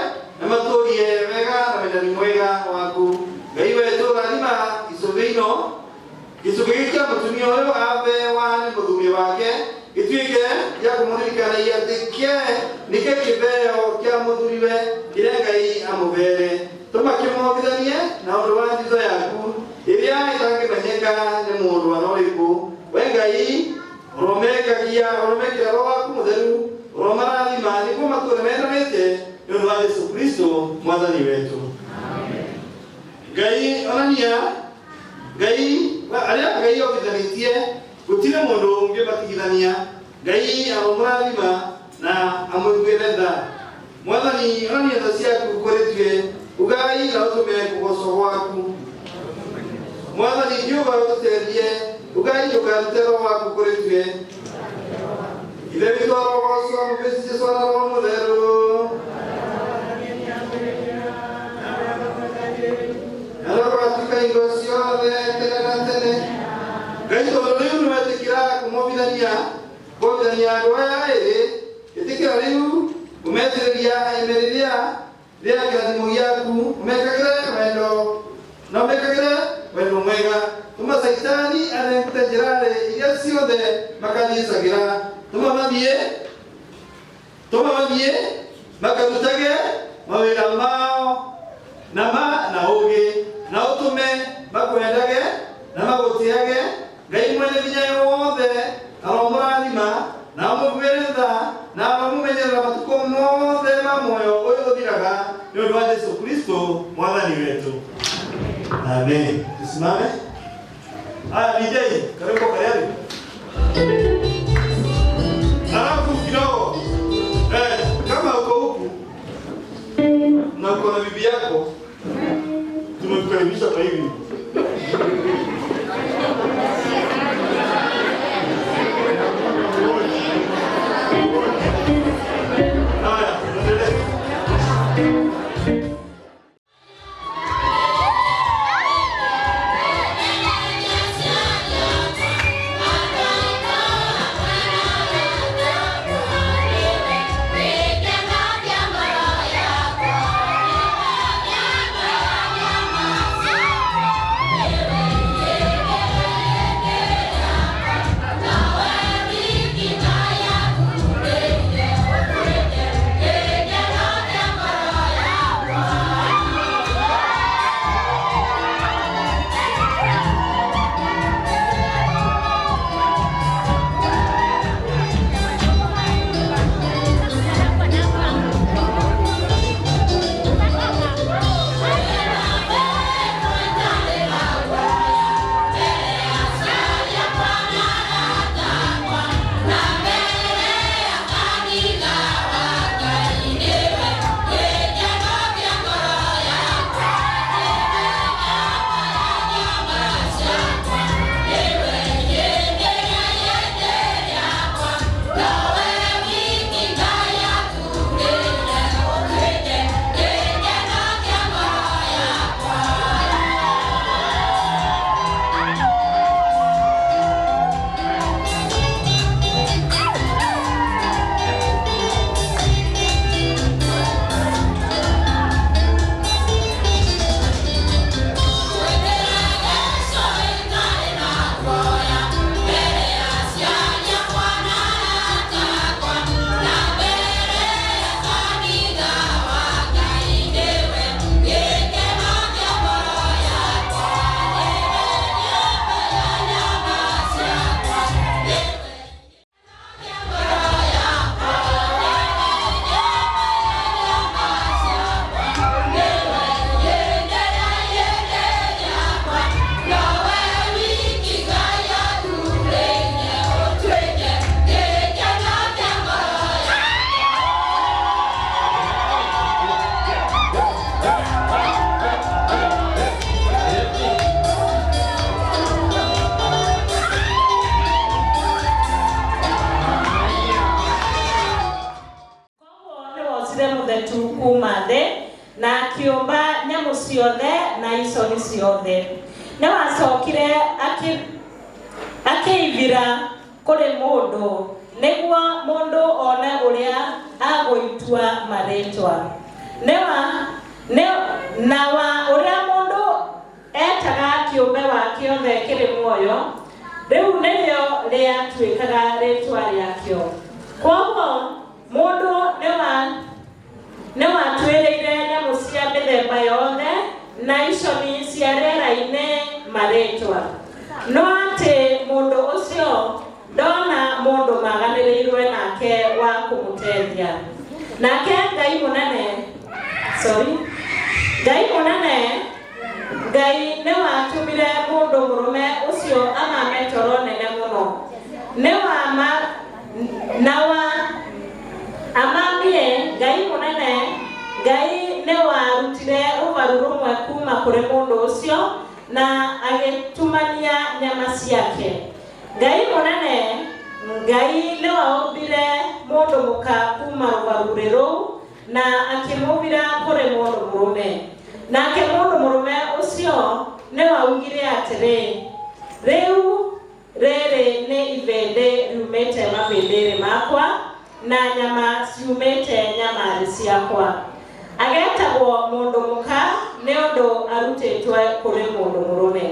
na matũrie wega na wendani mwega waku. Ngai wetũ rathima icũgĩ ino, gĩcũgĩ gĩkĩ kĩa mũtumia ũyũ abewa nĩ mũthuri wake gĩtuĩke gĩa kũmũririkanagia atĩ kĩe nĩkĩo kĩheo kĩa mũthuriwe kĩrĩa Ngai amũheere. Tũma kĩmongithanie na ũndũ wa thitho yaku ĩrĩa ĩtangĩmenyeka nĩ mũndũ ona ũrĩkũ. We Ngai ũromekagia ũromekĩra Roho waku mũtheru, ũromarathima nĩguo matũũre mendanĩte nĩ ũndũ wa Jesũ Kristo mwathani wetu. Ngai onania Ngai arĩa Ngai ongithanĩtie gũtirĩ mũndũ ũngĩmatigithania. Ngai aromũrathima na amũiguĩre tha. Mwathani onania tha ciaku kũrĩ ithuĩ, ugai na ũtũme kũgocwo gwaku. Mwathani Jehova ũtũteithie, ugai ndũkarute Roho waku kũrĩ ithuĩ. Ithe witũ arogocwo, Mũbĩci Jesũ na Roho Mũtheru. Na rũgatuĩka hingo ciothe tene na tene. Ngai tondũ rĩu nĩwetĩkĩra kũmobithania kũmobithania andũ aya erĩ, ĩtĩkĩra rĩu kũmetĩrĩria ime rĩrĩa rĩa kĩrathimo gĩaku, ũmekagĩre wendo na ũmekagĩre wendo mwega. Tũma Caitani anengute njĩra iria ciothe makathiĩcagĩra. Tũma mathiĩ makarutage mawĩra mao na ma na ũũgĩ, na ũtũme makwendage na magũtĩage. Ngai mwene hinya wothe aromũrathima na amũiguĩre tha na aromũmenyerera matukũ mothe ma muoyo ũyũ ũthiraga nĩ ũndũ wa Jesũ Kristo mwathani wetu. Amen. Tusimame. Haya, DJ, karibu karibu. Alafu kidogo kama uko huku na uko na bibi yako, tumekukaribisha kwa hivi. Haya, tuendelee. mũthetu kuma thĩ na akĩũmba nyamũ ciothe na iconi ciothe. Nĩwacokire akĩibira kũrĩ mũndũ nĩguo mũndũ one ũrĩa agũitua marĩtwa. Na wa ũrĩa mũndũ etaga kĩũmbe wa kĩothe kĩrĩ muoyo, rĩu nĩrĩo rĩatuĩkaga rĩtwa rĩakĩo. Kwoguo mũndũ nĩwatuĩrĩire nyamũ cia mĩthemba yothe na iconi cia rĩera-inĩ marĩtwa. No atĩ mũndũ ũcio ndona mũndũ maganĩrĩirwe nake wa kũmũteithia. Nake Ngai mũnene, Ngai mũnene, Ngai nĩwatũmire mũndũ mũrũme ũcio amame toro nene mũno. Na wa amamie Ngai mũnene, Ngai nĩwarutire rũbaru rũmwe kuma kũrĩ mũndũ ũcio na agĩtumania nyama ciake. Ngai mũnene, Ngai nĩwaũmbire mũndũ mũka kuma rũbaru rũu na akĩmũmbira kũrĩ mũndũ mũrũme. Nake mũndũ mũrũme ũcio nĩwaugire atĩrĩ, rĩu rĩrĩ nĩ ibĩndĩ riumĩte mabĩndĩrĩ makwa na nyama ciumĩte nyama ciakwa. Agetagwo mũndũ mũka nĩ ũndũ arutĩtwe kũrĩ mũndũ mũrũme.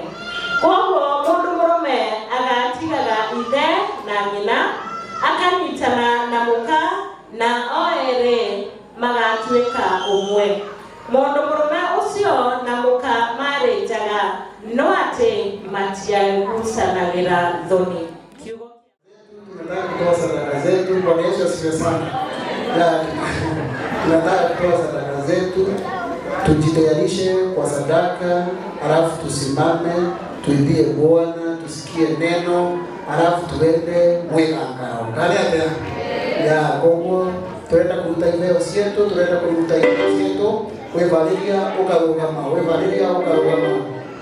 Kwoguo mũndũ mũrũme agatigaga ithe na nyina, akanyitana na mũka, na o erĩ magatuĩka ũmwe. Mũndũ mũrũme ũcio na mũka marĩ njaga, no atĩ matiagucanagĩra thoni. Tunataka kutoa sadaka zetu. Bwana Yesu asifiwe sana. Tunataka kutoa sadaka zetu, tujitayarishe kwa sadaka, halafu tusimame tuimbie Bwana, tusikie neno, halafu tuende mwigangao. Kale ya koguo turenda kuruta iveo cietu, turenda kuruta iveo cietu. Wevaliria ukarugama, wevaliria ukarugama.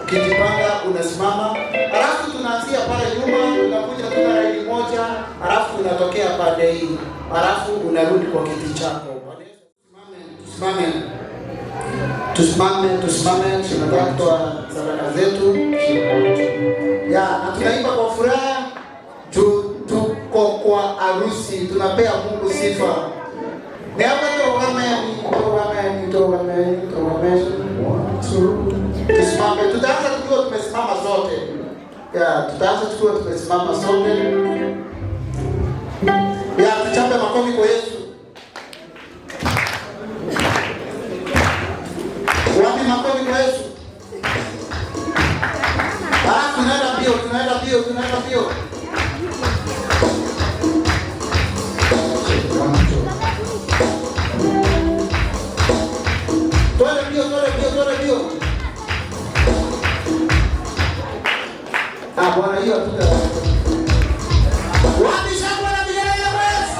Ukijipanga unasimama, halafu tunaanzia pale nyuma, tunakuja tuna laini moja, halafu unatokea pande hii, halafu unarudi kwa kiti chako. Tusimame, tusimame, tusimame, tunataka kutoa sadaka zetu. Ya, na tunaimba kwa furaha, tuko kwa harusi, tunapea Mungu sifa. Ni hapa turogameni, turogameni, turogameni, turogameni. 1, 2. Tusimame, tutaanza tukiwa tumesimama zote. Ya, tutaanza tukiwa tumesimama sote. Ya, tuchape makofi kwa Yesu. Wapi makofi kwa Yesu? Ah, tunaenda mbio, tunaenda mbio, tunaenda mbio. Twende mbio, twende mbio, twende mbio. Ah, Bwana hiyo hatuta. Wapi shangwe na vigelegele kwa Yesu?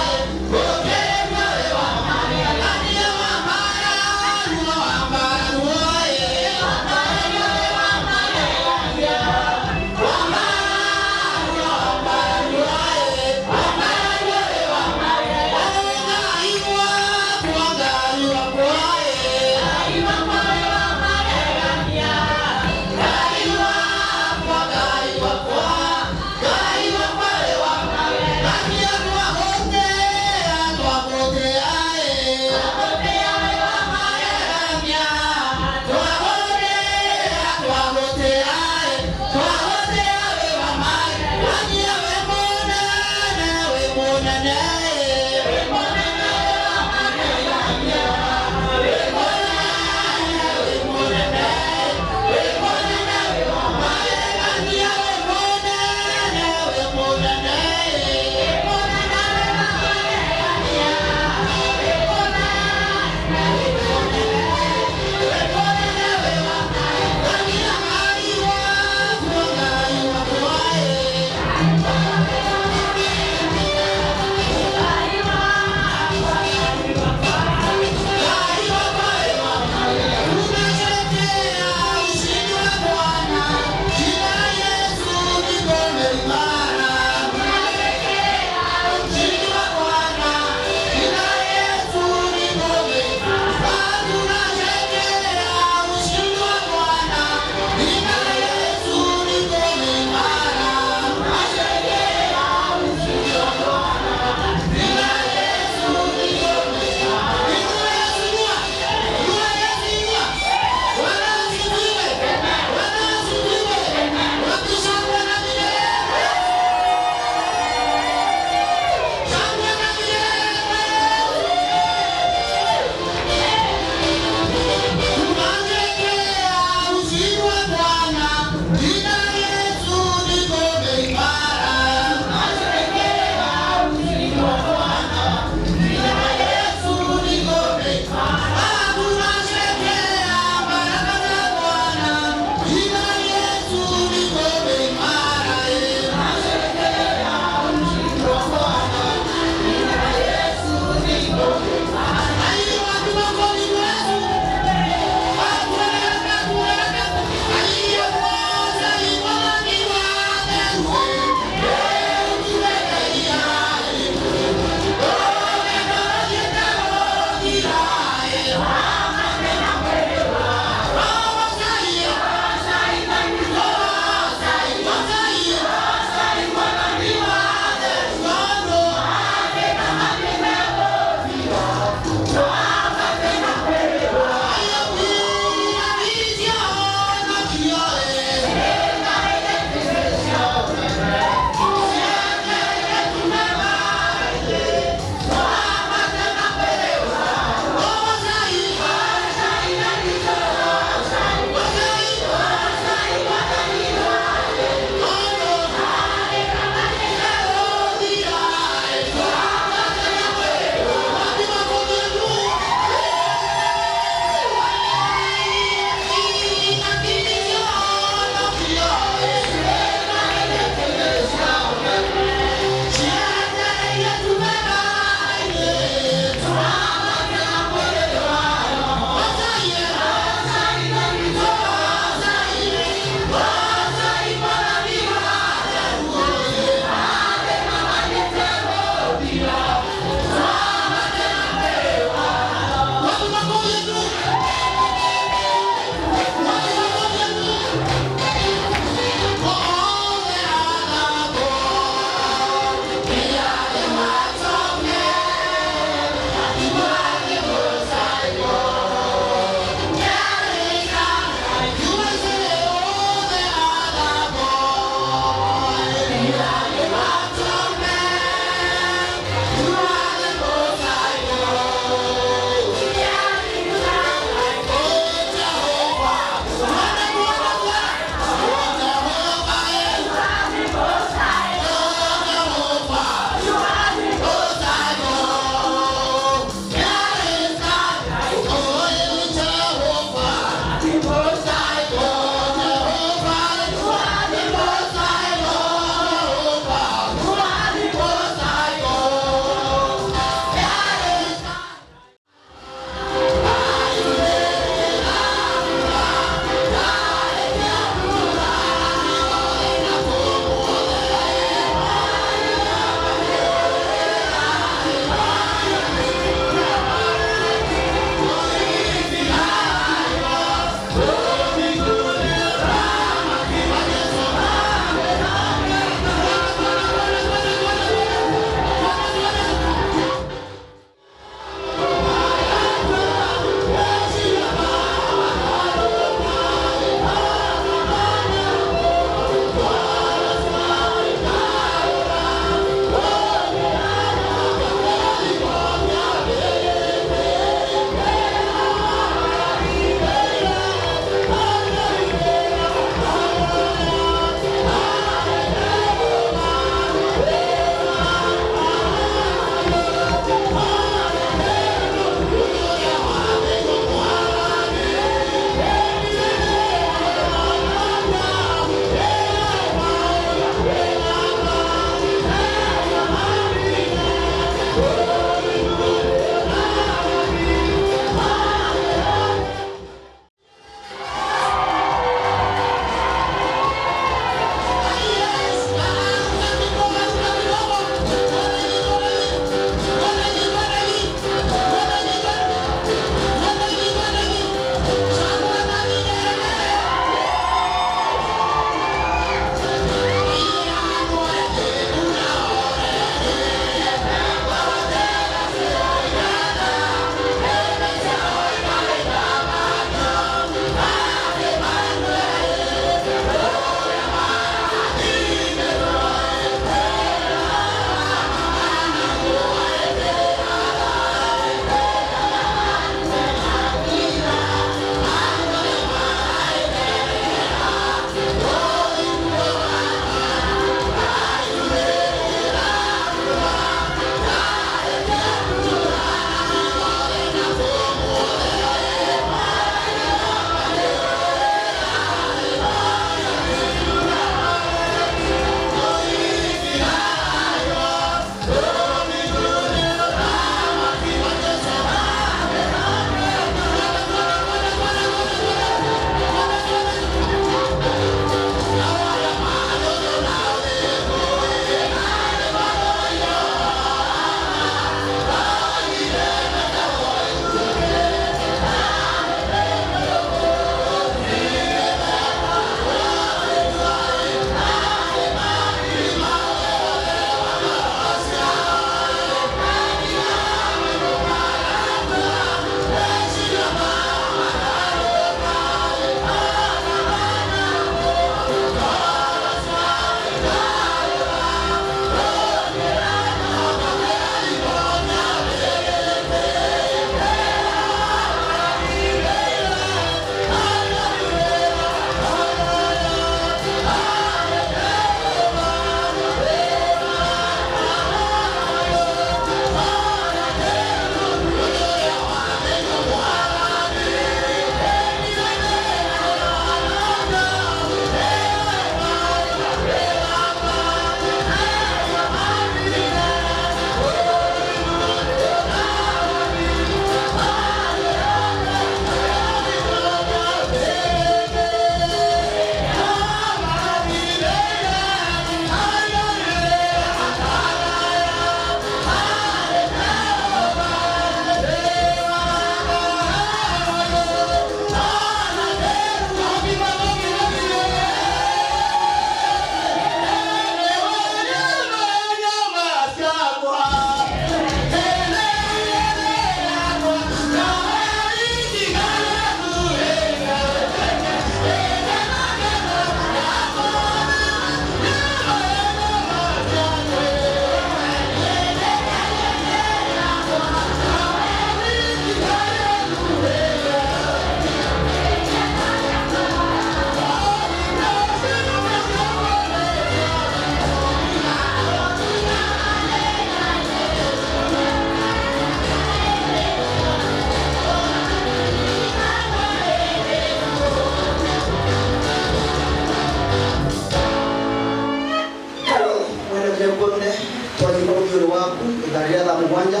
Guothe twanyima ũthiũ waku ithaa rĩa thaa 7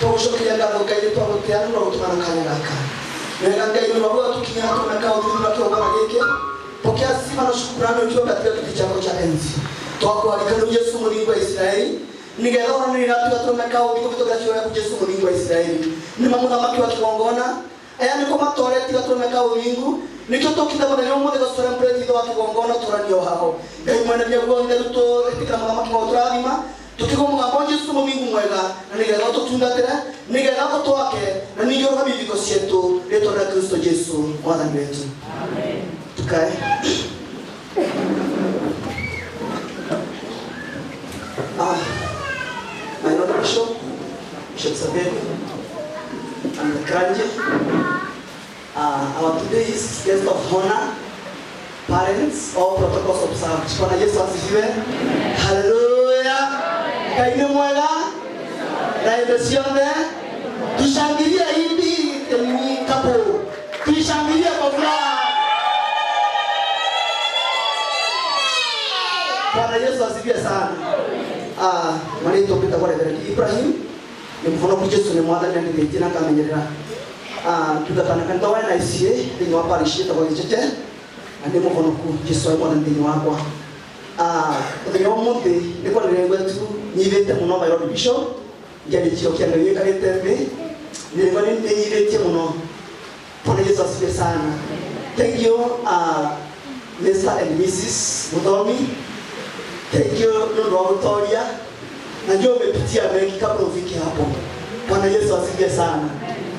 tũgũcokeria ngatho Ngai nĩ twagũtĩa nĩ ũgũtũma kanya gaka wega Ngai nĩ ũgũtũkinyia tũmeka ũthuthuria kĩgongona gĩkĩ. Pokea sifa na shukrani ukiwa katika kiti chako cha enzi. Twakualika nĩ Yesu mũthingu wa Isiraeli nigetha ũranĩrĩra tuga tũmeka ũthiũ kũhĩtũkĩra ciugo yaku Yesu mũthingu wa Isiraeli nĩ mũthamaki wa kĩgongona aya nĩko matoretie gatũrũme ka ũthingu nikio tũkĩte mũthenya ũmũthĩ gũ celebrate ithe wa kĩgongona tũranio haho Ngai mwene hinya guothe rĩu tũĩtĩkĩra mũthamaki wa ũtũrathima tũkĩgwo mũgambo Jesũ mũthingu mwega na nĩgetha ũtũtungatĩre nĩgetha ũtwake na ningĩ ũrũgamie ibiko cietũ rĩtwa rĩa Kristo Jesũ mwathani wetu. Tukae. My Lord Bishop, Bishop Sabeni, and the Kranje, our today's guest of honor, parents, all protocols observed. Bwana Yesu asifiwe. Hallelujah. Ngai nĩ mwega na hĩndĩ ciothe. Tushangilie hivi couple. Tuishangilie kwa furaha. Bwana Yesu asifiwe sana. Marĩtwa mbĩtagwo Reverend Ibrahim nĩ mũhonoku Jesu nĩ mwathani na nĩthĩnjĩ na akamenyerera. Tungatana kanitha wa NICA thĩinĩ wa parish ĩtagwo Gĩchete na nĩ mũhonoku Jesu arĩ mwathani thĩinĩ wakwa. Mũthenya wa ũmũthĩ nĩ kwanĩrĩra gwetu nyithĩte mũno my Lord Bishop ngĩaria kĩo kĩa Ngai gĩikarĩte thĩ nĩrĩgwa nĩnyithĩtie mũno. Bwana Yesu asifiwe sana. Thank you Mr. and Mrs. Muthomi. Thank you nĩ ũndũ wa gũtoria. Najua umepitia mengi kabla ufike hapo. Bwana Yesu asifiwe sana.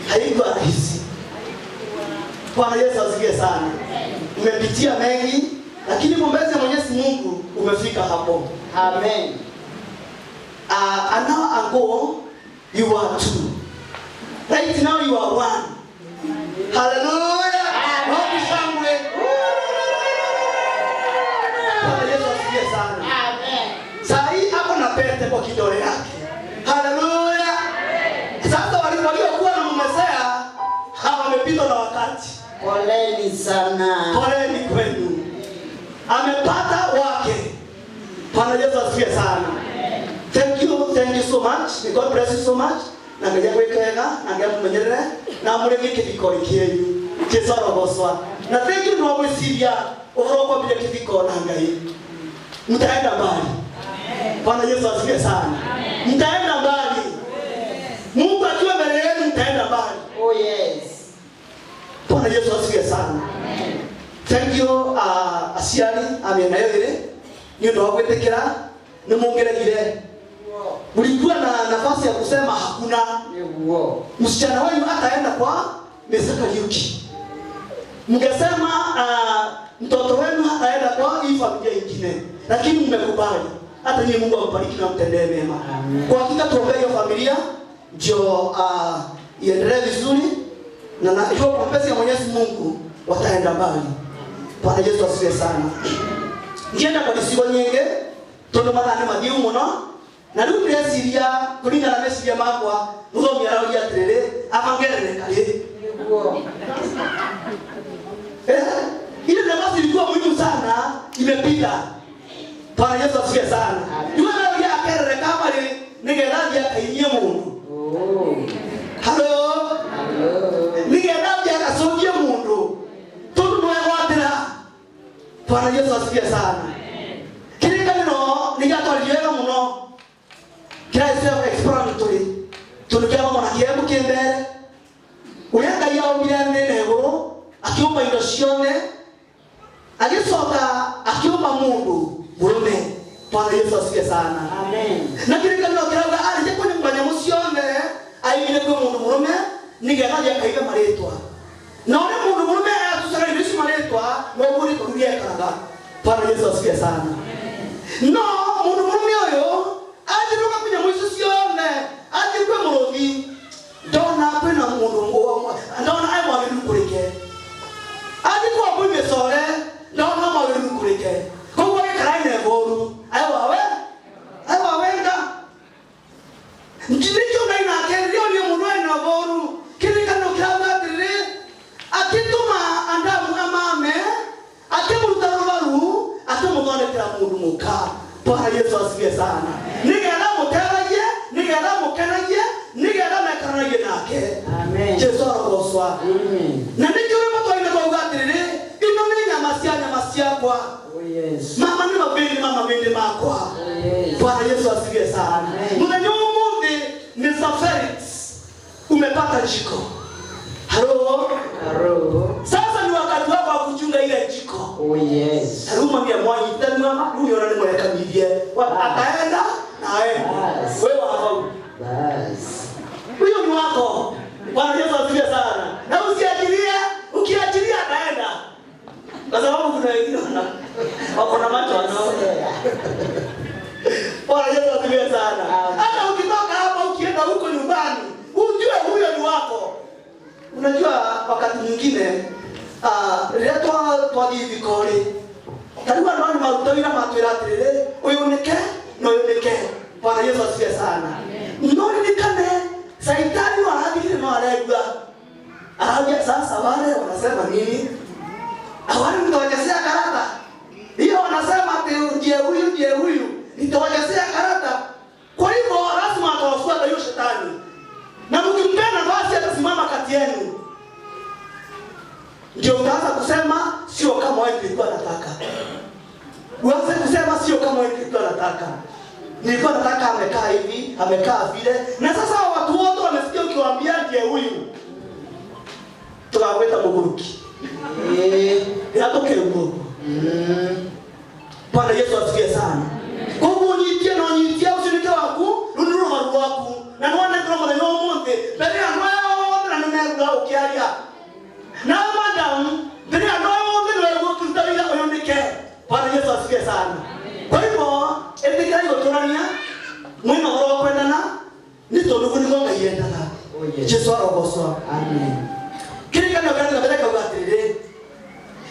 Haikuwa rahisi. Bwana Yesu asifiwe sana. Umepitia mengi lakini mwombezi Mwenyezi Mungu umefika hapo. Amen. An hour ago you were two. Right now you are one. Hallelujah. Wapi shangwe? Bwana Yesu asifiwe sana. Amen. Saa hii ako na pete kwa kidole yake. Hallelujah. Sasa waliokuwa na mumesea hawa wamepitwa na wakati. Poleni sana. Poleni kwenu. Amepata wake. Bwana Yesu asifiwe sana. Thank you so much. May God bless you so much. Na Ngai agwĩke wega, na Ngai amũmenyerere, na amũrĩmie kĩhiko kĩenyu. Jesu arogocwa. Na thank you nĩ wa gwĩciria ũhoro wa kwambĩrĩria kĩhiko na Ngai. Mtaenda mbali. Bwana Yesu asifiwe sana. Mtaenda mbali. Mungu akiwa mbele yenu mtaenda mbali. Oh yes. Bwana Yesu asifiwe sana. Thank you aciari a mĩena yo ĩrĩ nĩ ũndũ wa gwĩtĩkĩra nĩ mũngeregire. Mlikuwa na nafasi ya kusema hakuna. Msichana wenu ataenda kwa Mr. Kariuki. Mngesema mtoto wenu hataenda kwa hii familia ingine, lakini mmekubali. Hata nyinyi Mungu awabariki na mtendee mema. Kwa hakika tuombee hiyo familia ndio iendelee vizuri na hiyo kwa mapenzi ya Mwenyezi Mungu wataenda mbali. Bwana Yesu asifiwe sana. Ngienda kwa gĩcigo nyingĩ tondũ mathaa nĩ mathiu mũno na rĩu ndĩreciria kũringana na meciria makwa mũthomi arauria atĩrĩrĩ abangerereka rĩ. Ile nafasi ilikuwa muhimu sana imepita. Bwana Yesu asifiwe sana. Yule anaoria akerereka marĩ nĩgetha athiĩ akainie mũndũ. Hello. Nĩgetha athiĩ agacũngie mũndũ tondũ nĩwegwatĩra. Bwana Yesu asifiwe sana. Kĩrĩkanĩro nĩ gĩatwaririe wega mũno kĩrarĩ self explanatory tondũ kĩathoma na kĩembu kĩ mbere ũrĩa Ngai aũmbire thĩ na igũrũ akĩũmba indo ciothe agĩcoka akĩũmba mũndũ mũrũme. Bwana Yesu asifiwe sana. Amen. Na kĩrĩkanĩro kĩrauga arĩkia kũnyũmba nyamũ ciothe aigire kwĩ mũndũ mũrũme nĩgetha athiĩ akaiga marĩtwa na ũrĩa mũndũ mũrũme atucaga indo ici marĩtwa noguo rĩtwa rĩu rĩekaraga. Bwana Yesu asifiwe sana. No mũndũ mũrũme ũyũ athiũrũka kwĩ nyamũ icio ciothe athiĩ kwĩ mũrũthi ndona kwĩna mũndũ ndona e mwagĩrĩru kũrĩke athiĩ kwa mbũi mĩcore ndona mwagĩrĩru kũrĩke koguo agĩkara ina ĩboru aiwa wenga nĩkĩo Ngai nake rĩrĩa onire mũndũ ena ũboru kĩrĩkanĩro kĩrauga atĩrĩrĩ akĩtũma Adamu amame akĩmũruta rũbaru akĩmũthondekera mũndũ mũka. Bwana Yesu asifiwe sana. Nigetha mũteithagie, nigetha mũkenagie, nigetha mekaranagie nake. Amen. Jesu arogocwa. Na nĩkĩo rwĩmbo twaina twauga atĩrĩrĩ, ino nĩ nyama cia nyama ciakwa. Oh yes. Mama nĩ mabĩndĩ ma mabĩndĩ makwa. Oh yes. Bwana Yesu asifiwe sana. Mũthenya ũmũthĩ Mr. Felix umepata jiko. Halo. Haro. Sasa ni wakati wako wa kuchunga ile jiko. Oh yes. Ruma ni mwanyitani mama huyo nani mwekamilie. Ataenda na aende. Wewe hapa. Bas. Huyo ni wako. Bwana Yesu asifiwe sana. Na usiachilie, ukiachilia ataenda. Kwa sababu kuna wengine wako na macho wanaona. Bwana Yesu asifiwe sana. Hata ukitoka hapa ukienda huko nyumbani, ujue huyo ni wako. Unajua wakati mwingine rĩrĩa twathiĩ thiko-rĩ, ta rĩu andũ aya nĩmaruta wĩra matwĩra atĩrĩrĩ, ũyũ nĩke na ũyũ nĩke. Bwana Yesu asifiwe sana. No ririkane saitani no arathikire no aregua. Aragia sasa wale wanasema nini? Awali mtawachezea karata. Hiyo wanasema ati ndiye huyu ndiye huyu, nitawachezea karata. Kwa hivyo lazima atawafuata hiyo shetani. Na mkimpea nafasi atasimama kati yenu. Ndio utaanza kusema sio kama wewe nilikuwa nataka. Uanze kusema sio kama wewe nilikuwa nataka. Nilikuwa nataka amekaa hivi, amekaa vile. Na sasa watu wote wamesikia ukiwaambia ndiye huyu. Tukaweta muguruki. Yatoke huko. Bwana Yesu asifiwe sana. Kwa hivyo unyitie na unyitie usinike waku, runuru waru waku. Na nwana ngoro muthenya umuthi, mbere ya andũ aya othe na nĩmegua ũkĩaria. Na madam, mbere ya andũ aya othe nĩwegua ũkĩruta wĩra ũyũ nĩke. Bwana Yesu asifiwe sana. Kwa hivyo, ĩtĩkĩrai gũtũrania, mwĩna ũhoro wa kwendana, nĩ tondũ ũguo nĩguo Ngai endaga. Jesu arogocwo. Amen. Kĩrĩkanĩro kĩrĩa mbere kauga atĩrĩrĩ,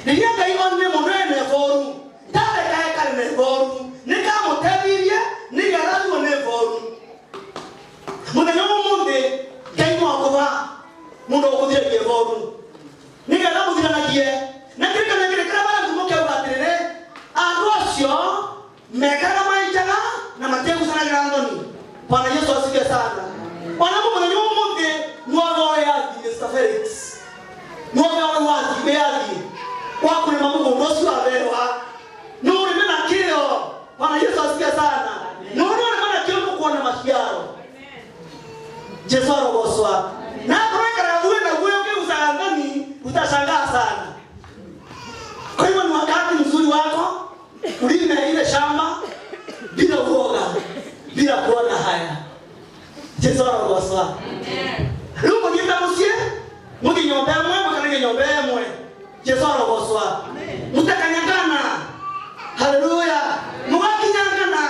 rĩrĩa Ngai onire mũndũ ena iboru, ndareka ekare na iboru, nĩkamũteithirie nĩgetha athuo nĩ iboru. Mũthenya ũmũthĩ Ngai no akũba mũndũ ũkũthiragia iboru, nĩgetha mũthiranagie. Na kĩrĩkanĩro kĩrĩa kĩrĩa bara ngumo kĩauga atĩrĩrĩ, andũ acio mekaga maijaga na matiegucanagĩra thoni. Bwana Yesu asifiwe sana. Ona mũthenya ũmũthĩ nĩwathoe yathi Mr. Felix. Nĩwathoe wathi wĩyathi wa kũrĩma mũgũnda ũcio waberwa. Nĩ ũrĩme na kĩyo. Bwana Yesu asifiwe sana. Nĩ ũrĩme na kĩyo nĩũkuona maciaro. Jesu arogocwa. Na akorwo guo na guo ũkĩgucaga thoni utashangaa sana. Kwa hivyo ni wakati mzuri wako ulime ile shamba bila uoga, bila kuona haya. Jesu arogocwa. Rĩu mũthiĩte mũciĩ, mũthiĩ nyũmba ĩmwe, mũkarĩrie nyũmba ĩmwe. Jesu arogocwa. Mũtakanyagana. Haleluya. Mũgakinyangana.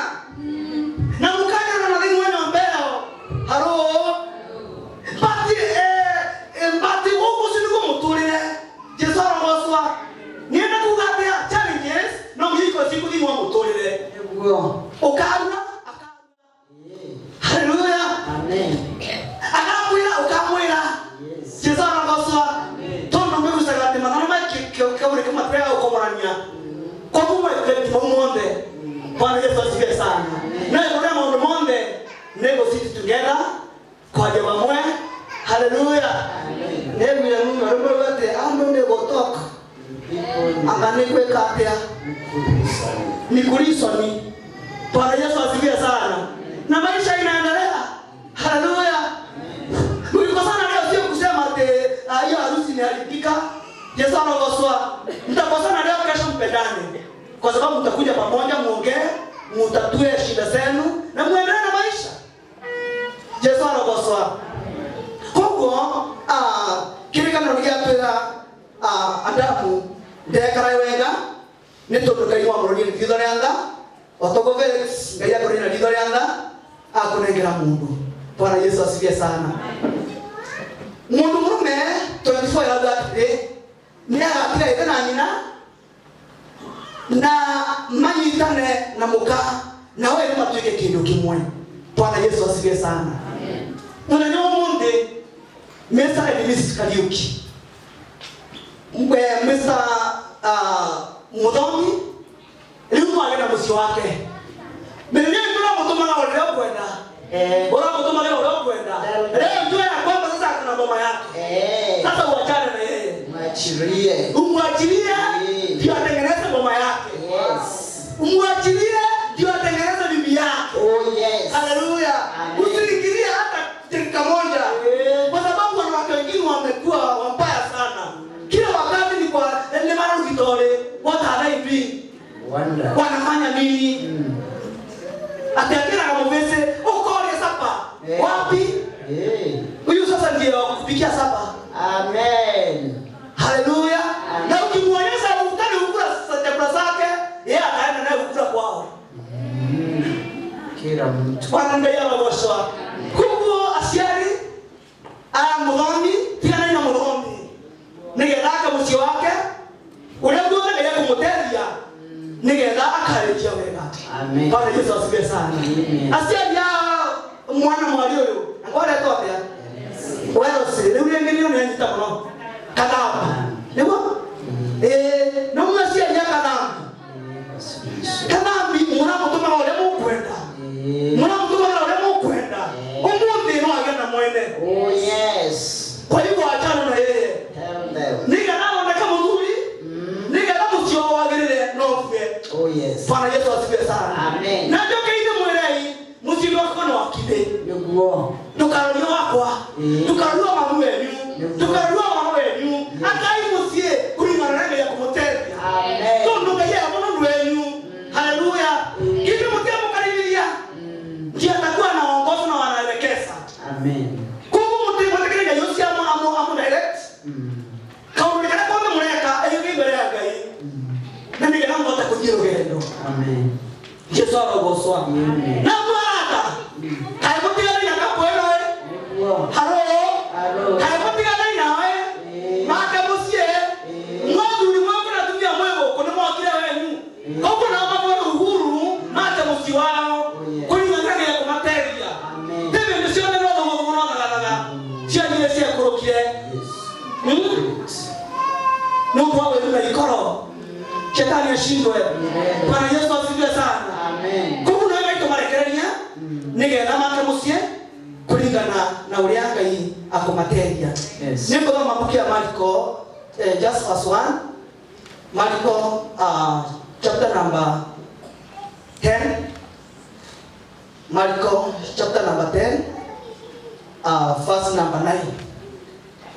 Na mũkanyana na thĩinĩ wa nyũmba ĩyo. Haro. Mbati gũkũ ũcio nĩguo mũtũrĩre. Jesu arogocwa. Nienda kuga atĩa challenges no mũhiko ciku thĩinĩ wa mũtũrĩre. Ũkarua, haleluya. Amen. Akakwĩra ũkamwĩra. Jesu arogocwa. Tondũ mĩgucaga atĩ mathano ma kĩaũrĩ kĩmatwega gũkomorania. Koguo mwekĩre mau mothe. Bwana Yesu asifiwe sana. Na igũrũ rĩa maũndũ mothe nĩ gũ sit together kwaria vamwe. Haleluya. Nĩguire mũno rwĩmbo rwa atĩ andũ nĩ gũtoka anga nĩ gwĩka atĩa ni kulisoni. Bwana Yesu asifiwe sana. Na maisha inaendelea. Haleluya. Mlikosana leo sio kusema ati hiyo harusi imeharibika. Yesu arogocwa. Mtakosana leo, kesho mpendane. Kwa sababu mtakuja pamoja muongee, mutatue shida zenu na muendelee na maisha. Yesu arogocwa. Koguo kĩrĩkanĩro gĩatwĩra Adamu ndekara wega nĩ tondũ Ngai nĩwamũrorire na riitho rĩa tha. Otogo Felix Ngai akũrorire na riitho rĩa tha akũnengera mũndũ. Bwana Yesu asifiwe sana. Mũndũ mũrũme 24 ĩrauga atĩrĩ, nĩagatiga ithe na nyina na manyitane na mũka na we matuĩke kĩndũ kĩmwe. Bwana Yesu asifiwe sana. Mũthenya ũmũthĩ Mr. and Mrs. Kariuki, Mr. Muthomi rĩu no agĩe na mũciĩ wake. Uramutumaga uria ukwenda. Uramutumaga uria ukwenda. Leo jua ya kwamba sasa kuna mama yake. Sasa uachane na yeye. Mwachilie. Umwachilie ndio atengeneze mama yake. Umwachilie ndio atengeneze bibi yake. Oh yes. Haleluya. Usiingilie hata dakika moja. Kwa sababu wanawake wengine wamekuwa wabaya sana. Kila wakati ni kwa ni mara ukitore, what are they doing? Wonder. Wanafanya nini? Ati akira kama ukore sapa. Wapi? Huyu sasa ndiye wa kupikia sapa. Amen. Haleluya. Na ukimuonyesha ukutani ukula chakula zake, yeye ataenda naye kukula kwao. Kila mtu. Bwana ndiye anagoshwa. Kubwo aciari a muthomi tigana na muthomi nigetha ake muciĩ wake uria guothe Ngai ekũmũteithia nigetha akarĩkia wega. Amen. Bwana Yesu asifiwe sana. Aciari a mwana mwari ũyũ ngoretwo atĩa? Werosi rĩu rĩngĩ nĩo nĩanyita mũno kathamba nĩguo no mũciari a kathambi kathambi mũramũtũmaga ũrĩa mũkwenda mũramũtũmaga ũrĩa mũkwenda ũmũthĩ no agĩe na mwene. Oh yes. Kwa hivyo achana na yeye. Tell them. Nigetha athondeke mũthuri nigetha mũciĩ wao wagĩrĩre no ũkue. Oh yes. Bwana Yesu asifiwe sana. Amen. Na njokeire mwĩrei mũciĩ wakwa nĩ wakithĩ. Nĩguo. Ndũkarorio wakwa ndũkarorio mamu wenyu ndũkarorio mama wenyu akai mũciĩ kũringana na Ngai akũmũteithia. Amen. Tondũ Ngai e mũno wenyu. Haleluya. Kile mũtia mũkarĩrĩria ndiye atakuwa anaongoza na wanaelekeza. Amen. Koguo mũtĩ Ngai ũcio amu direct. Kaũndũ karĩa kothe mũreka ĩgĩthiĩ mbere ya Ngai. Na nĩgetha mũhote kũthiĩ rũgendo. Amen. Jesu arogocwa. Na mwarata. Kaĩ mũtiganĩire na kapo ĩno ĩ? Nĩguo. Haro. Haro. Kaĩ mũtiganĩire nawe? Make mũciĩ. Mwathuri mwaku na atumia mwĩ gũkũ nĩ mwokire wenyu. Koguo nao makorwo uhuru make mũciĩ wao. Kũringana na Ngai kũmateithia. Ti hĩndĩ ciothe no thũgũthũgũ no thagathaga. Ciagire ciekũrũkire. Nĩ ũndũ wa wĩru na ikoro. Shetani ashindwe. Bwana Yesu asifiwe sana. Amen. Koguo no Ngai tũmarekereria nĩgetha make mũciĩ kũringana na ũrĩa Ngai akũmateithia. Yes. Nĩ ngũthoma mbuku ya Mariko just verse 1. Mariko chapter number 10. Mariko chapter number 10 verse number 9.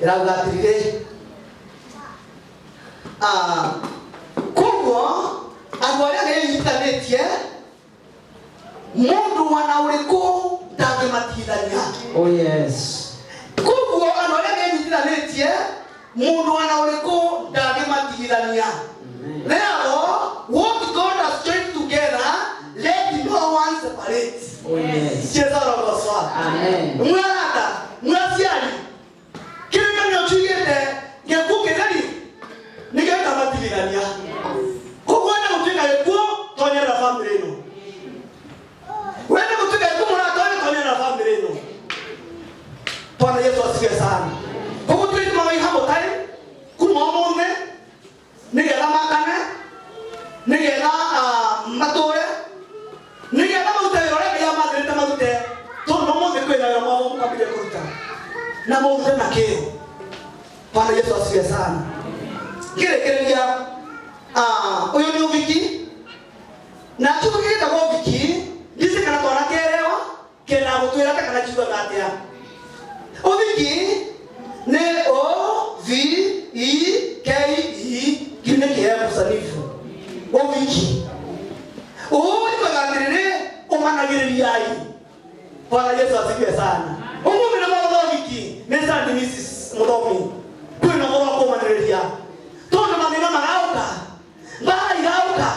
Ĩrauga atĩrĩrĩ koguo andũ arĩa Ngai anyitanĩtie mũndũ wana ũrĩkũ ndangĩmatigithania. Oh yes. Koguo andũ arĩa Ngai anyitithanĩtie mũndũ wana ũrĩkũ ndangĩmatigithania. Therefore, what God has joined together, let no one separate. Oh yes. Jesu arogocwa. Amen. Mwarata, mwaciari, kĩrĩkanĩro kiugĩte gĩkuũ kĩtheri nĩkĩo gĩkamatigithania. Koguo wenda gũtuĩka gĩkuũ tonyerera bamĩrĩ ĩno. Wenda gũtuĩka gĩkuũ mũrata tonyerera bamĩrĩ ĩno. Bwana Yesu asifiwe sana. Koguo tũrĩtũmaga ihambo time kuma ũmũthĩ nĩgetha makane nĩgetha matũre nĩgetha marute wĩra ũrĩa Ngai amathĩrĩte marute tondũ ũmũthĩ kwĩna wĩra mwao mũkambĩrĩria kũruta na mũrute na kĩyo. Bwana Yesu asifiwe sana. Ngĩrĩkĩrĩria ũyũ nĩ ũhiki na kiugo gĩtagwo ũhiki ndici kana twanakerewa kĩendaga gũtwĩra ta kana kiugaga atĩa. Ũhiki nĩ O V E K E kĩu nĩ kĩheo sanifu. Ũhiki ũhiki atĩrĩrĩ ũmanagĩrĩriai. Bwana Yesu asifiwe sana. Ũmũthĩ nĩ mũthenya ũhiki nĩ Sandy Mrs. Mũthomi kwĩna ũhoro wa kũmanĩrĩria tondũ mathĩna marauka mbara irauka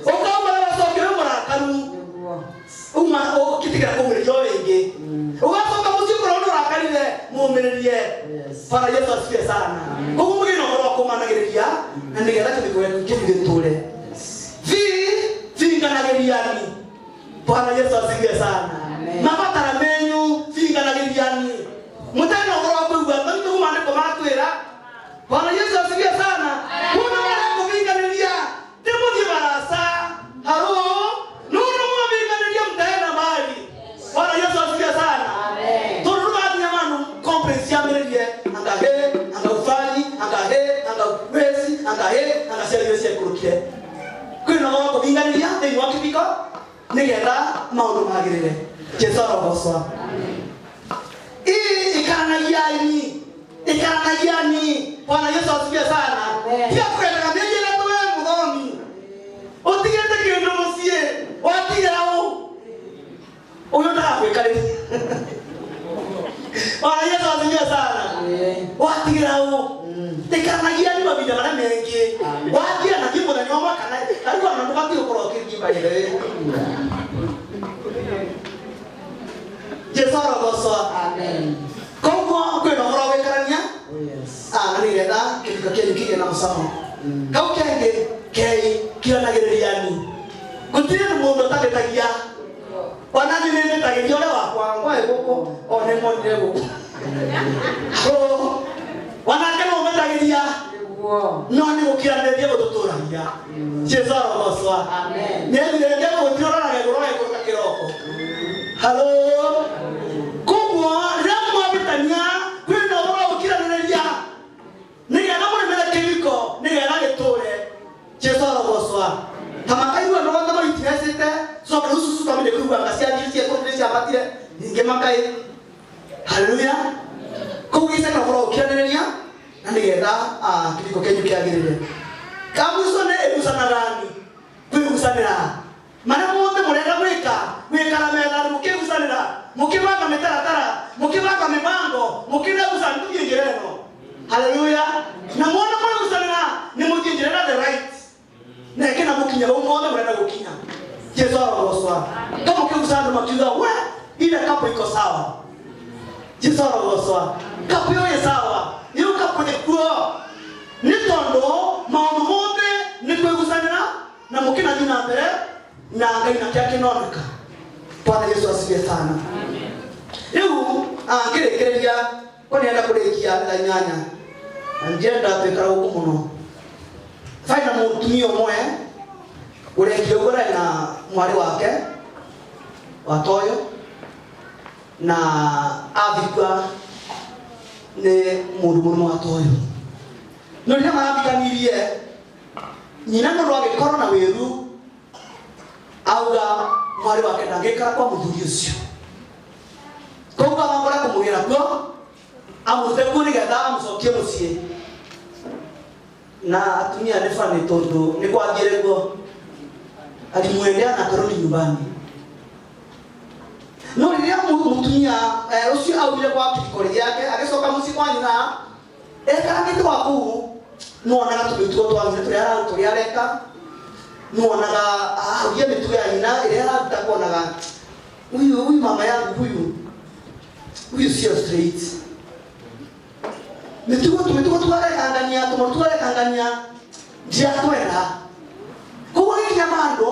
ũkauma ũgacoka wĩ mũrakaru uma ũgĩtigĩra kũmĩrĩria o rĩngĩ ũgacoka mũciĩ ũkorwo nĩ ũrakarire mũmĩrĩrie. Bwana Yesu asifiwe sana. Koguo mũgĩe na ũhoro wa kũmanagĩrĩria na nĩgetha kĩmĩko kĩu gĩtũre. Thinganagĩriani. Bwana Yesu asifiwe sana. Mabatara menyu thinganagĩriani. Mũtarĩ na ũhoro wa kũigua tondũ maandĩko matwĩra. Bwana Yesu asifiwe sana. Kuna wale kũvinganĩria ti mũthiĩ barasa haro nũndũ mwavinganĩria mtaenda mbali. ciagire ciaikũrũkire kwĩna ũhoro kũthinganĩria thĩinĩ wa kĩbiko nĩgetha maũndũ magĩrĩre. Jesu arogocwa. Ii ikaranagiani ikaranagiani. Bwana Yesu asifiwe sana. Tiga kwendaga mĩario ĩtatũ we mũthomi ũtigĩte kĩndũ mũciĩ watiga ũ ũyũ ndagagwĩkarĩria. Bwana Yesu asifiwe sana. Watigĩra ũ ikaranagiani mahinda marĩa mengĩ wathia na thiĩ mũthenya ũmwe kana tarĩu ona ndũbatiĩ gũkorwo ũkĩrigĩ by the way. Jesu arogocwa. Koguo kwĩna ũhoro wa gũikarania na nĩgetha kĩhiko kĩanyu kĩgĩe na mũcamo. Kau kengĩ kei kiranagĩrĩriani. Gũtirĩ mũndũ ũtabĩtagia. Ona niĩ nĩmbĩtagĩria ũrĩa wakwa ngwaĩ gũkũ o nĩmonire gũkũ. Wanake no ũmbĩtagĩria no nĩ gũkiranĩria gũtũtũragia. Jesu arogocwa. Nĩethire ngegũgũtira ũrorage igũrũ ũgekũrũka kĩroko. Halo. Koguo rĩrĩa mwabĩtania kwĩna ũhoro wa gũkiranĩrĩria nĩgetha mũrĩmĩre kĩhiko nĩgetha gĩtũre. Jesu arogocwa. Ta makaigua andũ othe maitirecĩte coka rĩu cucu kamĩndĩ kũigua nga ciathiĩ ciekũrũkire ciambatire ningĩ makaĩ. Haleluya. Koguo gĩcaka ũhoro wa gũkiranĩrĩria na nĩgetha kĩhiko kĩanyu kĩagĩrĩre. Kamũico nĩ ĩgucanagani kwĩgucanĩra marĩa mothe mũrenda gwĩka gwĩkara metha-inĩ mũkĩgucanĩra mũkĩbanga mĩtaratara mũkĩbanga mĩbango mũkĩnegucana tũthiĩ njĩra ĩno. Haleluya. Na mwona mwĩgucanĩra nĩ mũthiĩ njĩra ĩna the right na ĩkĩna mũkinya vau mothe mũrenda gũkinya. Jesu arogocwa. Kama mũkĩgucana andũ makiuga we ile kapo iko sawa. Jesu arogocwa. Kapo ĩyo ĩ sawa ĩyo kapo nĩkuo nĩ tondũ maũndũ mothe nĩ kwĩgucanĩra na mũkĩnathiĩ na mbere na Ngai nake akĩnoneka. Bwana Yesu asifiwe sana. Rĩu ngĩrĩkĩrĩria ko nĩenda kũrĩkia thaa 8 na ndienda twĩkara gũkũ mũno. Baina mũtumia ũmwe ũrekire ũguo arĩ na mwarĩ wake wa Toyo na athikwa nĩ mũndũ mũrũme wa Toyo. No rĩrĩa marathikanirie nyina nĩ ũndũ agĩkorwo na wĩru auga mwarĩ wake ndangĩikara kwa mũthuri ũcio. Koguo amambũra kũmũgĩra kuo amũrute kuo nĩgetha amũcokie mũciĩ. Na atumia nĩ bani tondũ nĩ gwathiire guo alimwendea na akarudi nyumbani. No rĩrĩa mũtumia ũcio aumire kwa kĩhiko gĩake agĩcoka mũciĩ kwa nyina ekaranĩte wa kũu nĩwonaga tũmĩtugo twa nyina tũrĩa tũrĩa areka nĩwonaga ahuria mĩtugo ya nyina ĩrĩa araruta konaga huyu huyu mama yangu huyu huyu sio straight. Mĩtugo tũmĩtugo twarekangania tũmũ twarekangania ndiakwenda. Koguo gĩkinya handũ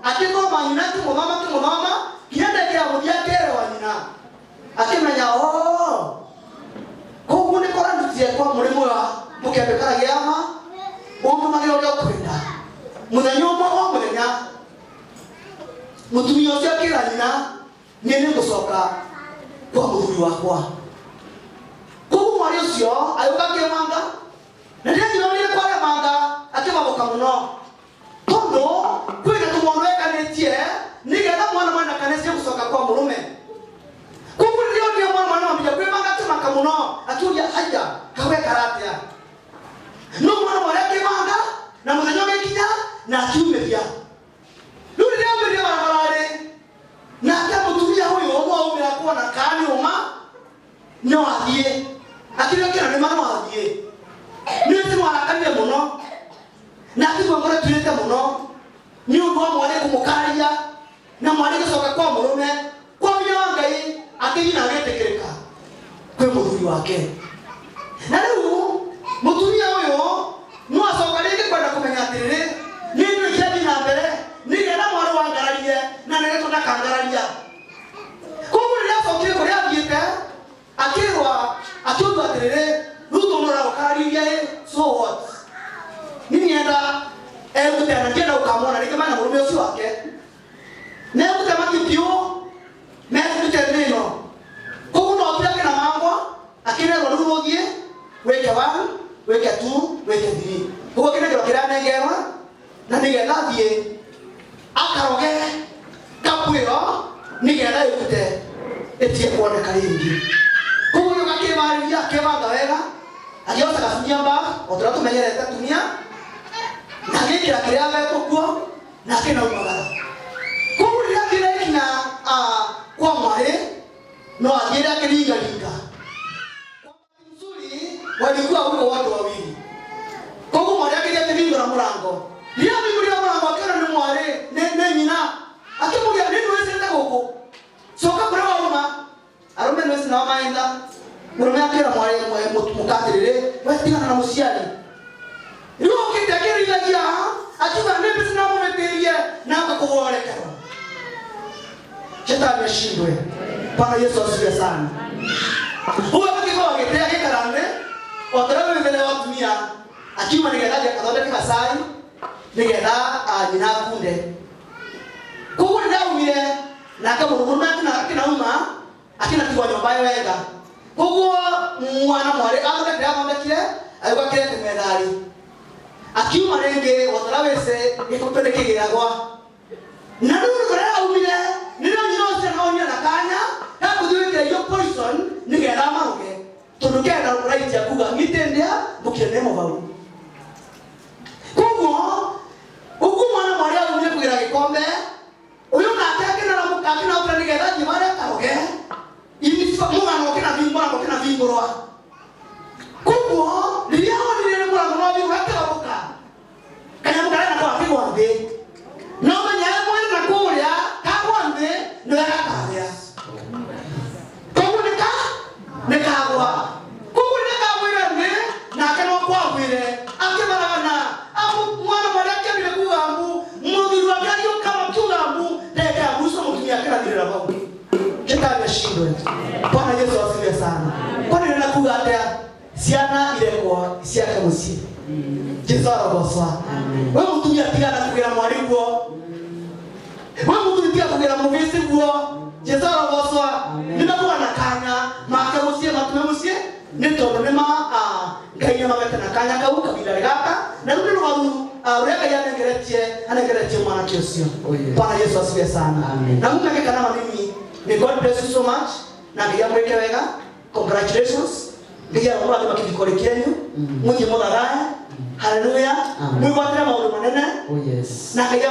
akĩthoma nyina akĩmũthoma akĩmũthoma nginya ndagĩka ya mũthia akerwo nyina akĩmenya oo koguo nĩ kũrandutie kwa mũrĩmũ wa mũkĩambĩkaragia ma ũndũmagĩra ũrĩa ũkwenda. Mũthenya ũmwe o mũthenya mũtumia ũcio akĩra nyina niĩ nĩngũcoka kwa mũthuri wakwa. Koguo mwarĩ ũcio agĩũka akĩmanga na rĩrĩa nyina onire kwarĩa manga akĩmamũka mũno tondũ kwĩna tũmaũndũ ekanĩtie nĩgetha mwana mwana ndakanecie gũcoka kwa mũrũme. Koguo rĩrĩa onire mwana mwana wambia kwĩmanga akĩmaka mũno akĩũria haiya kawekara atĩa. No mwana mwarĩ akĩmanga na mũthenya ũgĩkinya na akiumĩria. Rĩu rĩrĩa aumĩrire barabara-rĩ nake mũtumia ũyũ ũmwe aumĩra kuona kana nĩ ũma no athiĩ akĩrĩa kĩra nĩ ma no athiĩ. Nĩ ti mwarakarire mũno na akĩigua ngoro ĩturĩte mũno nĩ ũndũ wa mwarĩ kũmũkaria na mwarĩ gũcoka kwa mũrũme kwa hinya wa Ngai akĩthiĩ na agĩtĩkĩrĩka kwĩ mũthuri wake. Na rĩu mũtumia ũyũ no acoka rĩngĩ kwenda kũmenya atĩrĩrĩ nĩ ndũĩ kĩrathiĩ na mbere nĩgetha mwarĩ wangararie na nĩgetha ndakangararia. Koguo rĩrĩa acokire kũrĩa athiĩte akĩrwa akĩũrio atĩrĩrĩ rĩu tondũ ũragũkararirie ĩ so what niĩ nĩenda egũte na ndienda gũkamwona rĩngĩ mana mũrũme ũcio wake negũte mathiĩ biũ mekũrute thĩ ĩno. Koguo no okire akĩna mangwa akĩnerwo rĩu ũthiĩ wĩke 1 wĩke 2 wĩke 3. Koguo akĩnengerwo kĩrĩa anengerwo Mũgĩro nĩgetha ĩrute ĩtige kuoneka rĩngĩ. Koguo gĩũka kĩmarĩria akĩbanga wega agĩoca gacunia bag o tũrĩa tũmenyerete atumia na agĩkĩra kĩrĩa ahetwo kuo na akĩnaumagara. Koguo rĩrĩa athire nginya kwa mwarĩ no athiire akĩringaringa. Mzuri walikuwa huko watu wawili. Koguo mwarĩ akĩria akĩhingũra mũrango. Rĩrĩa ahingũrire mũrango akĩona nĩ mwarĩ nĩ nyina akĩmũria nĩ nĩwĩcĩrĩte gũkũ coka kũrĩa wauma. Arũme nĩwĩci nao maenda mũrũme akĩra mwarĩ mũka atĩrĩrĩ we tigana na mũciari. Rĩu okĩte akĩrĩithagia akiuga nĩ mbici no mũmĩtĩrie na akakũgũra ũrekero. Shetani ashindwe. Bwana Yesu asifiwe sana. Huyo akĩkorwo agĩte agĩikara thĩ o ta ũrĩa wĩthele wa atumia akiuma nĩgetha athiĩ akathondeke gacai nĩgetha nyina akunde. Koguo rĩrĩa aumire nake mũndũ mũrũme akĩnauma akĩnatigwo nyũmba ĩyo wega. Koguo mwana mwarĩ athondekire athondekire agĩũka akĩrete methari akiuma rĩngĩ o ta ũrĩa wĩcĩ gĩkombe nĩkĩgĩragwa. Na rĩu kũrĩa aumire nĩrĩo nyina ũcio onire na kanya ga gũthiĩ gwĩkĩra irio poison nĩgetha amaruge tondũ kena right ya kuga ng'itĩ ndĩa mũkire nĩ mũbau. Koguo ũguo mwana mwarĩ aumire kũgĩra gĩkombe ũyũ nake akĩnaũkĩra nĩgetha athiĩ marĩa akaruge mũgano mũrango ũkĩnahingũrwa. Koguo rĩrĩa onire nĩ mũrango no wahingũrwo akĩgarũrũka kanyamũ karĩa nako gakĩgwa thĩ no menya he mwene na kũrĩa kagwa thĩ nĩwe gakarĩa. Koguo nĩkagwa. Koguo rĩrĩa kagwire thĩ nake no kwagwire akĩbaragana mwana mwarĩ akĩambire kuga mbu mũthuri wake agĩũka makiuga mbu ndagĩka ya mũico mũtumia akĩrathirĩra hau. Shetani ashindwe. Bwana Yesu asifiwe sana. Kwani nĩ nakuga atĩa ciana irekwo ciake mũciĩ. Jesu arogocwa. We mũtumia tigana kũgĩra mwarĩ guo. We mũthuri tiga kũgĩra mũbĩcĩ guo. Jesu arogocwa. Nĩmakuga na kanya make mũciĩ matume mũciĩ nĩ tondũ nĩ ma Ngai nĩmagete na kanya kau kahinda gaka na rĩu nĩ rũgaru rũrĩa Ngai anengeretie mwanake ũcio. Bwana Yesu asifiwe sana. Na mumeke kana manini. May God bless you so much. Na Ngai amwĩke wega. Congratulations. Ngai aromũrathima kĩhiko kĩanyu. Mũthiĩ mũthagae. Hallelujah. Mwĩgwatĩre maũndũ manene. Oh yes. Na Ngai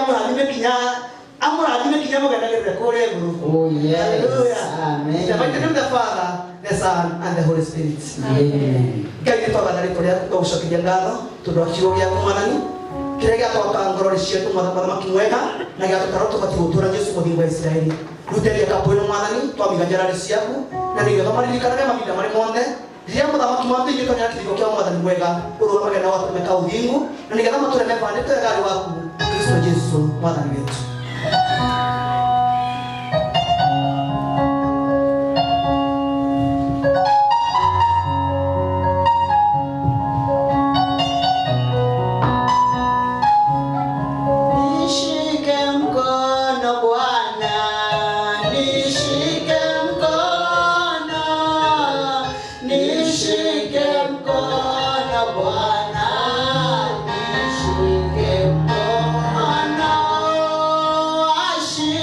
amũrathime kinya mũgendagĩrĩre kũrĩa igũrũ. Oh yes. Hallelujah. Amen. In the mighty name of the Father, the Son, and the Holy Spirit. Amen. Ngai nĩ twagathana rĩtwa rĩaku twagũcokeria ngatho tondũ wa kiugo gĩaku Mwathani kĩrĩa gĩatwaka ngoro ciitũ Mũthamaki mwega na gĩatũtara tũbatiĩ gũtũũra Jesũ mũthingu wa Isiraeli. Rutĩria kapu ĩno Mwathani twamiga njararĩ ciaku na nĩgetha maririkanage mahinda marĩ mothe rĩrĩa mũthamaki mwatũ ingĩtonyera kĩrigo kĩa Mwathani mwega ũrũgamage na watũme ka ũthingu na nĩgetha matũre mebandĩte wega harĩ waku Kristo Jesũ Mwathani witũ. Nishike mkono Bwana, nishike mkono, nishike mkono Bwana, nishike mkono, ashike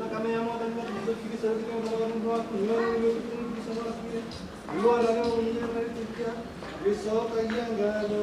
Thakame ya mwathani witũ Jesũ Kristo ĩrutĩke mũtharaba nĩ ũndũ waku, nĩwe Kristo wakuire. Iguanaga ũmenye na wĩtĩkia, gĩcokagia ngatho.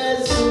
Yesu,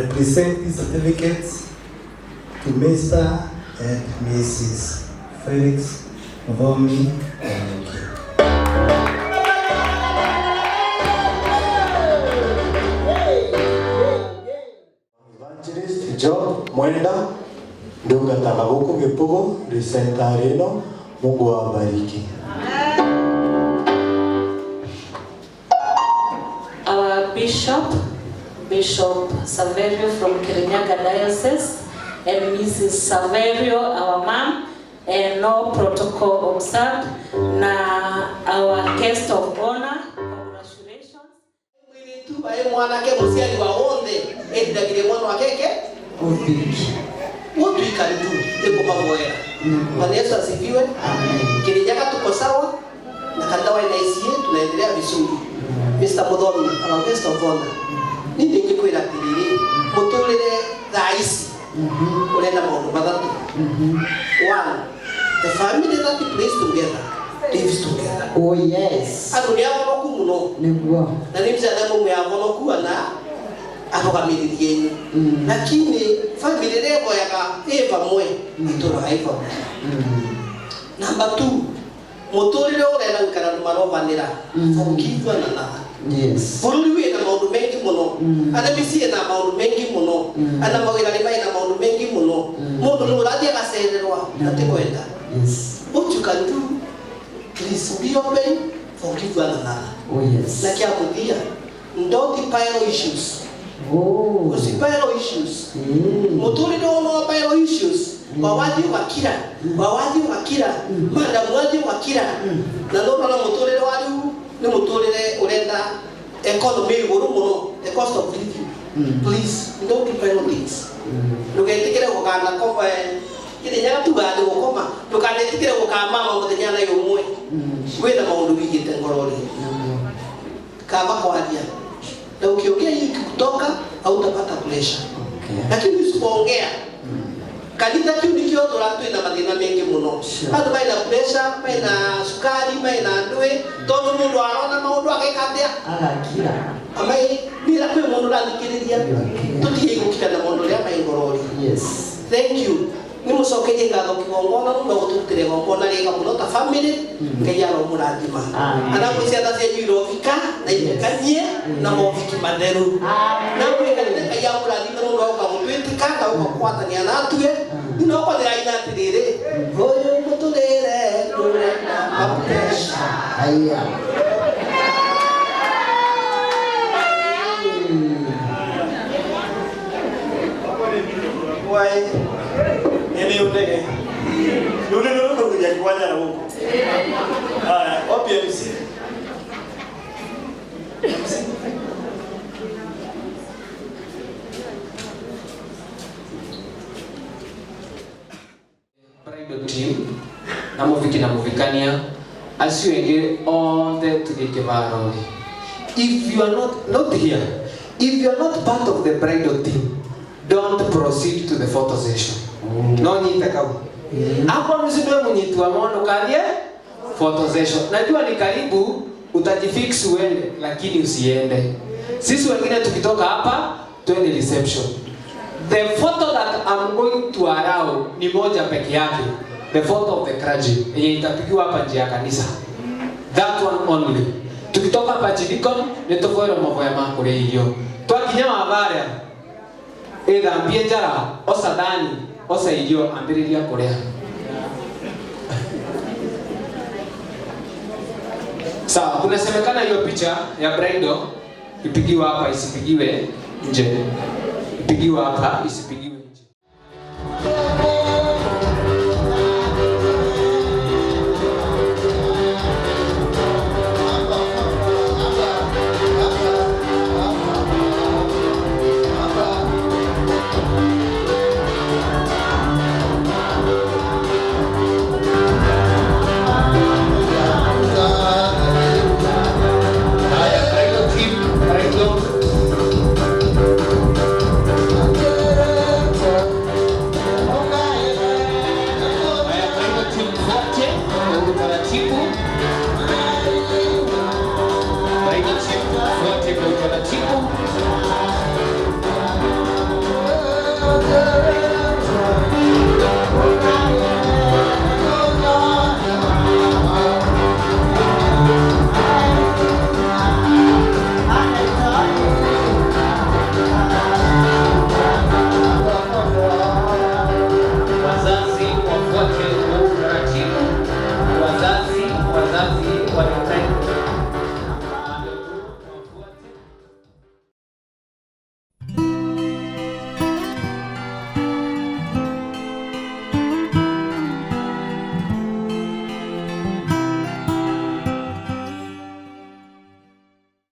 present these certificates to Mr. and Mrs. Felix Muthomi Kariuki. Evangelist Job Mwenda ndungataga guku Gipugu ri ino. Mungu awabariki. Our Bishop, Bishop Saverio from Kirinyaga Diocese, and Mrs. Saverio, our mom, and no protocol observed, na our guest of honor. Congratulations. Tubae mwanake muciari wa wonthe endagire mwana wake Uthiki. Utuikari tu nikumahoera. Bwana Yesu asifiwe. Kirinyaga tuko sawa na kanitha wa NICA tunaendelea vizuri. Mr. Muthomi, our guest of honor. Ni ndingikwira atiriri muturire thaa ici urenda maundu mathatu. One, the family that plays together lives together. Oh yes. Andu ni avonoku muno. Niguo. Na ni mciana mumwe avonoku ana arugamiririe inyu. Lakini family ĩrĩa ĩhoyaga ĩ vamwe itũraga ĩ vamwe. Number two, mũtũrĩre ũrenda gũikara andũ marovanĩra, forgive one another. Yes. Bũrũri wĩna maũndũ maingĩ mũno, ana mĩciĩ ĩna maũndũ maingĩ mũno, ana mawĩra nĩ mena maũndũ maingĩ mũno. Mũndũ nĩ ũrathiĩ agacererwa na ti kwenda. Yes. What you can do, please be open, forgive one another. Oh yes. Na kĩa mũthia, don't pile issues. Oh. Usipile issues. Mũtũrĩre ũno wa pile issues. Wawathi ũgakira, wawathi ũgakira, madamu wathi ũgakira. Na no ũrona mũtũrĩre wa rĩu nĩ mũtũrĩre ũrenda economy igũrũ mũno, the cost of living. Please, don't pile things. Ndũgetĩkĩre gũkana koma Kirinyaga tugaga nĩ gũkoma, ndũkanetĩkĩre gũkamama mũthenya na ũmwe. Wĩna maũndũ wĩigĩte ngoro-rĩ. Kaba kwaria. Na ukiongea hii ikikutoka hautapata pressure. Lakini usipoongea kanitha kiu nikio twina mathina mengi muno. Andu maina pressure, maina sukari, maina ndui, tondu mundu arona maundu ageka atia? Agakira. Amai nira kwi mundu rathikiriria. Tutige gukira na maundu ria mai ngorori. Yes. Thank you. Ni mucokerie ngatho kigongona no gututire gongona riega muno ta family. Ngai aromurathima. Ana gwĩ ciana cianyu irovika na ikanie na moviki matheru. Na gwĩkanire Ngai amũrathime mũno oka gũtwĩtĩka na ũka kũgwatania na atue. Nino okonĩra ina atĩrĩrĩ, ũyũ mũtũrĩre ndũrenda mapresha. Haya. Wai, ene undege. Yule ndio kuja kiwanja na huko. Haya, wapi MC? MC. Bridal team na muviki na muvikania acio enge othe tuthie kivaro. If you are not here, if you are not part of the bridal team, don't proceed to the photo session. No nyite kau. Hapo msindwe munyitu amono kalie photo session. Najua ni karibu utajifix uende, lakini usiende. Sisi wengine tukitoka hapa twende reception. The photo that I'm going to allow ni moja peke yake. The photo of the clergy yenye itapigiwa hapa nje ya kanisa. That one only. Tukitoka hapa Chidikon nituvoera mavoya makure irio. Twakinya mabaria ithambie njara osathani osa irio ambiriria kuria. Sawa, kunasemekana hiyo picha ya bridal ipigiwe hapa isipigiwe nje. Ipigiwe hapa isipigiwe nje. Haya, bridal team, bridal. Bwana.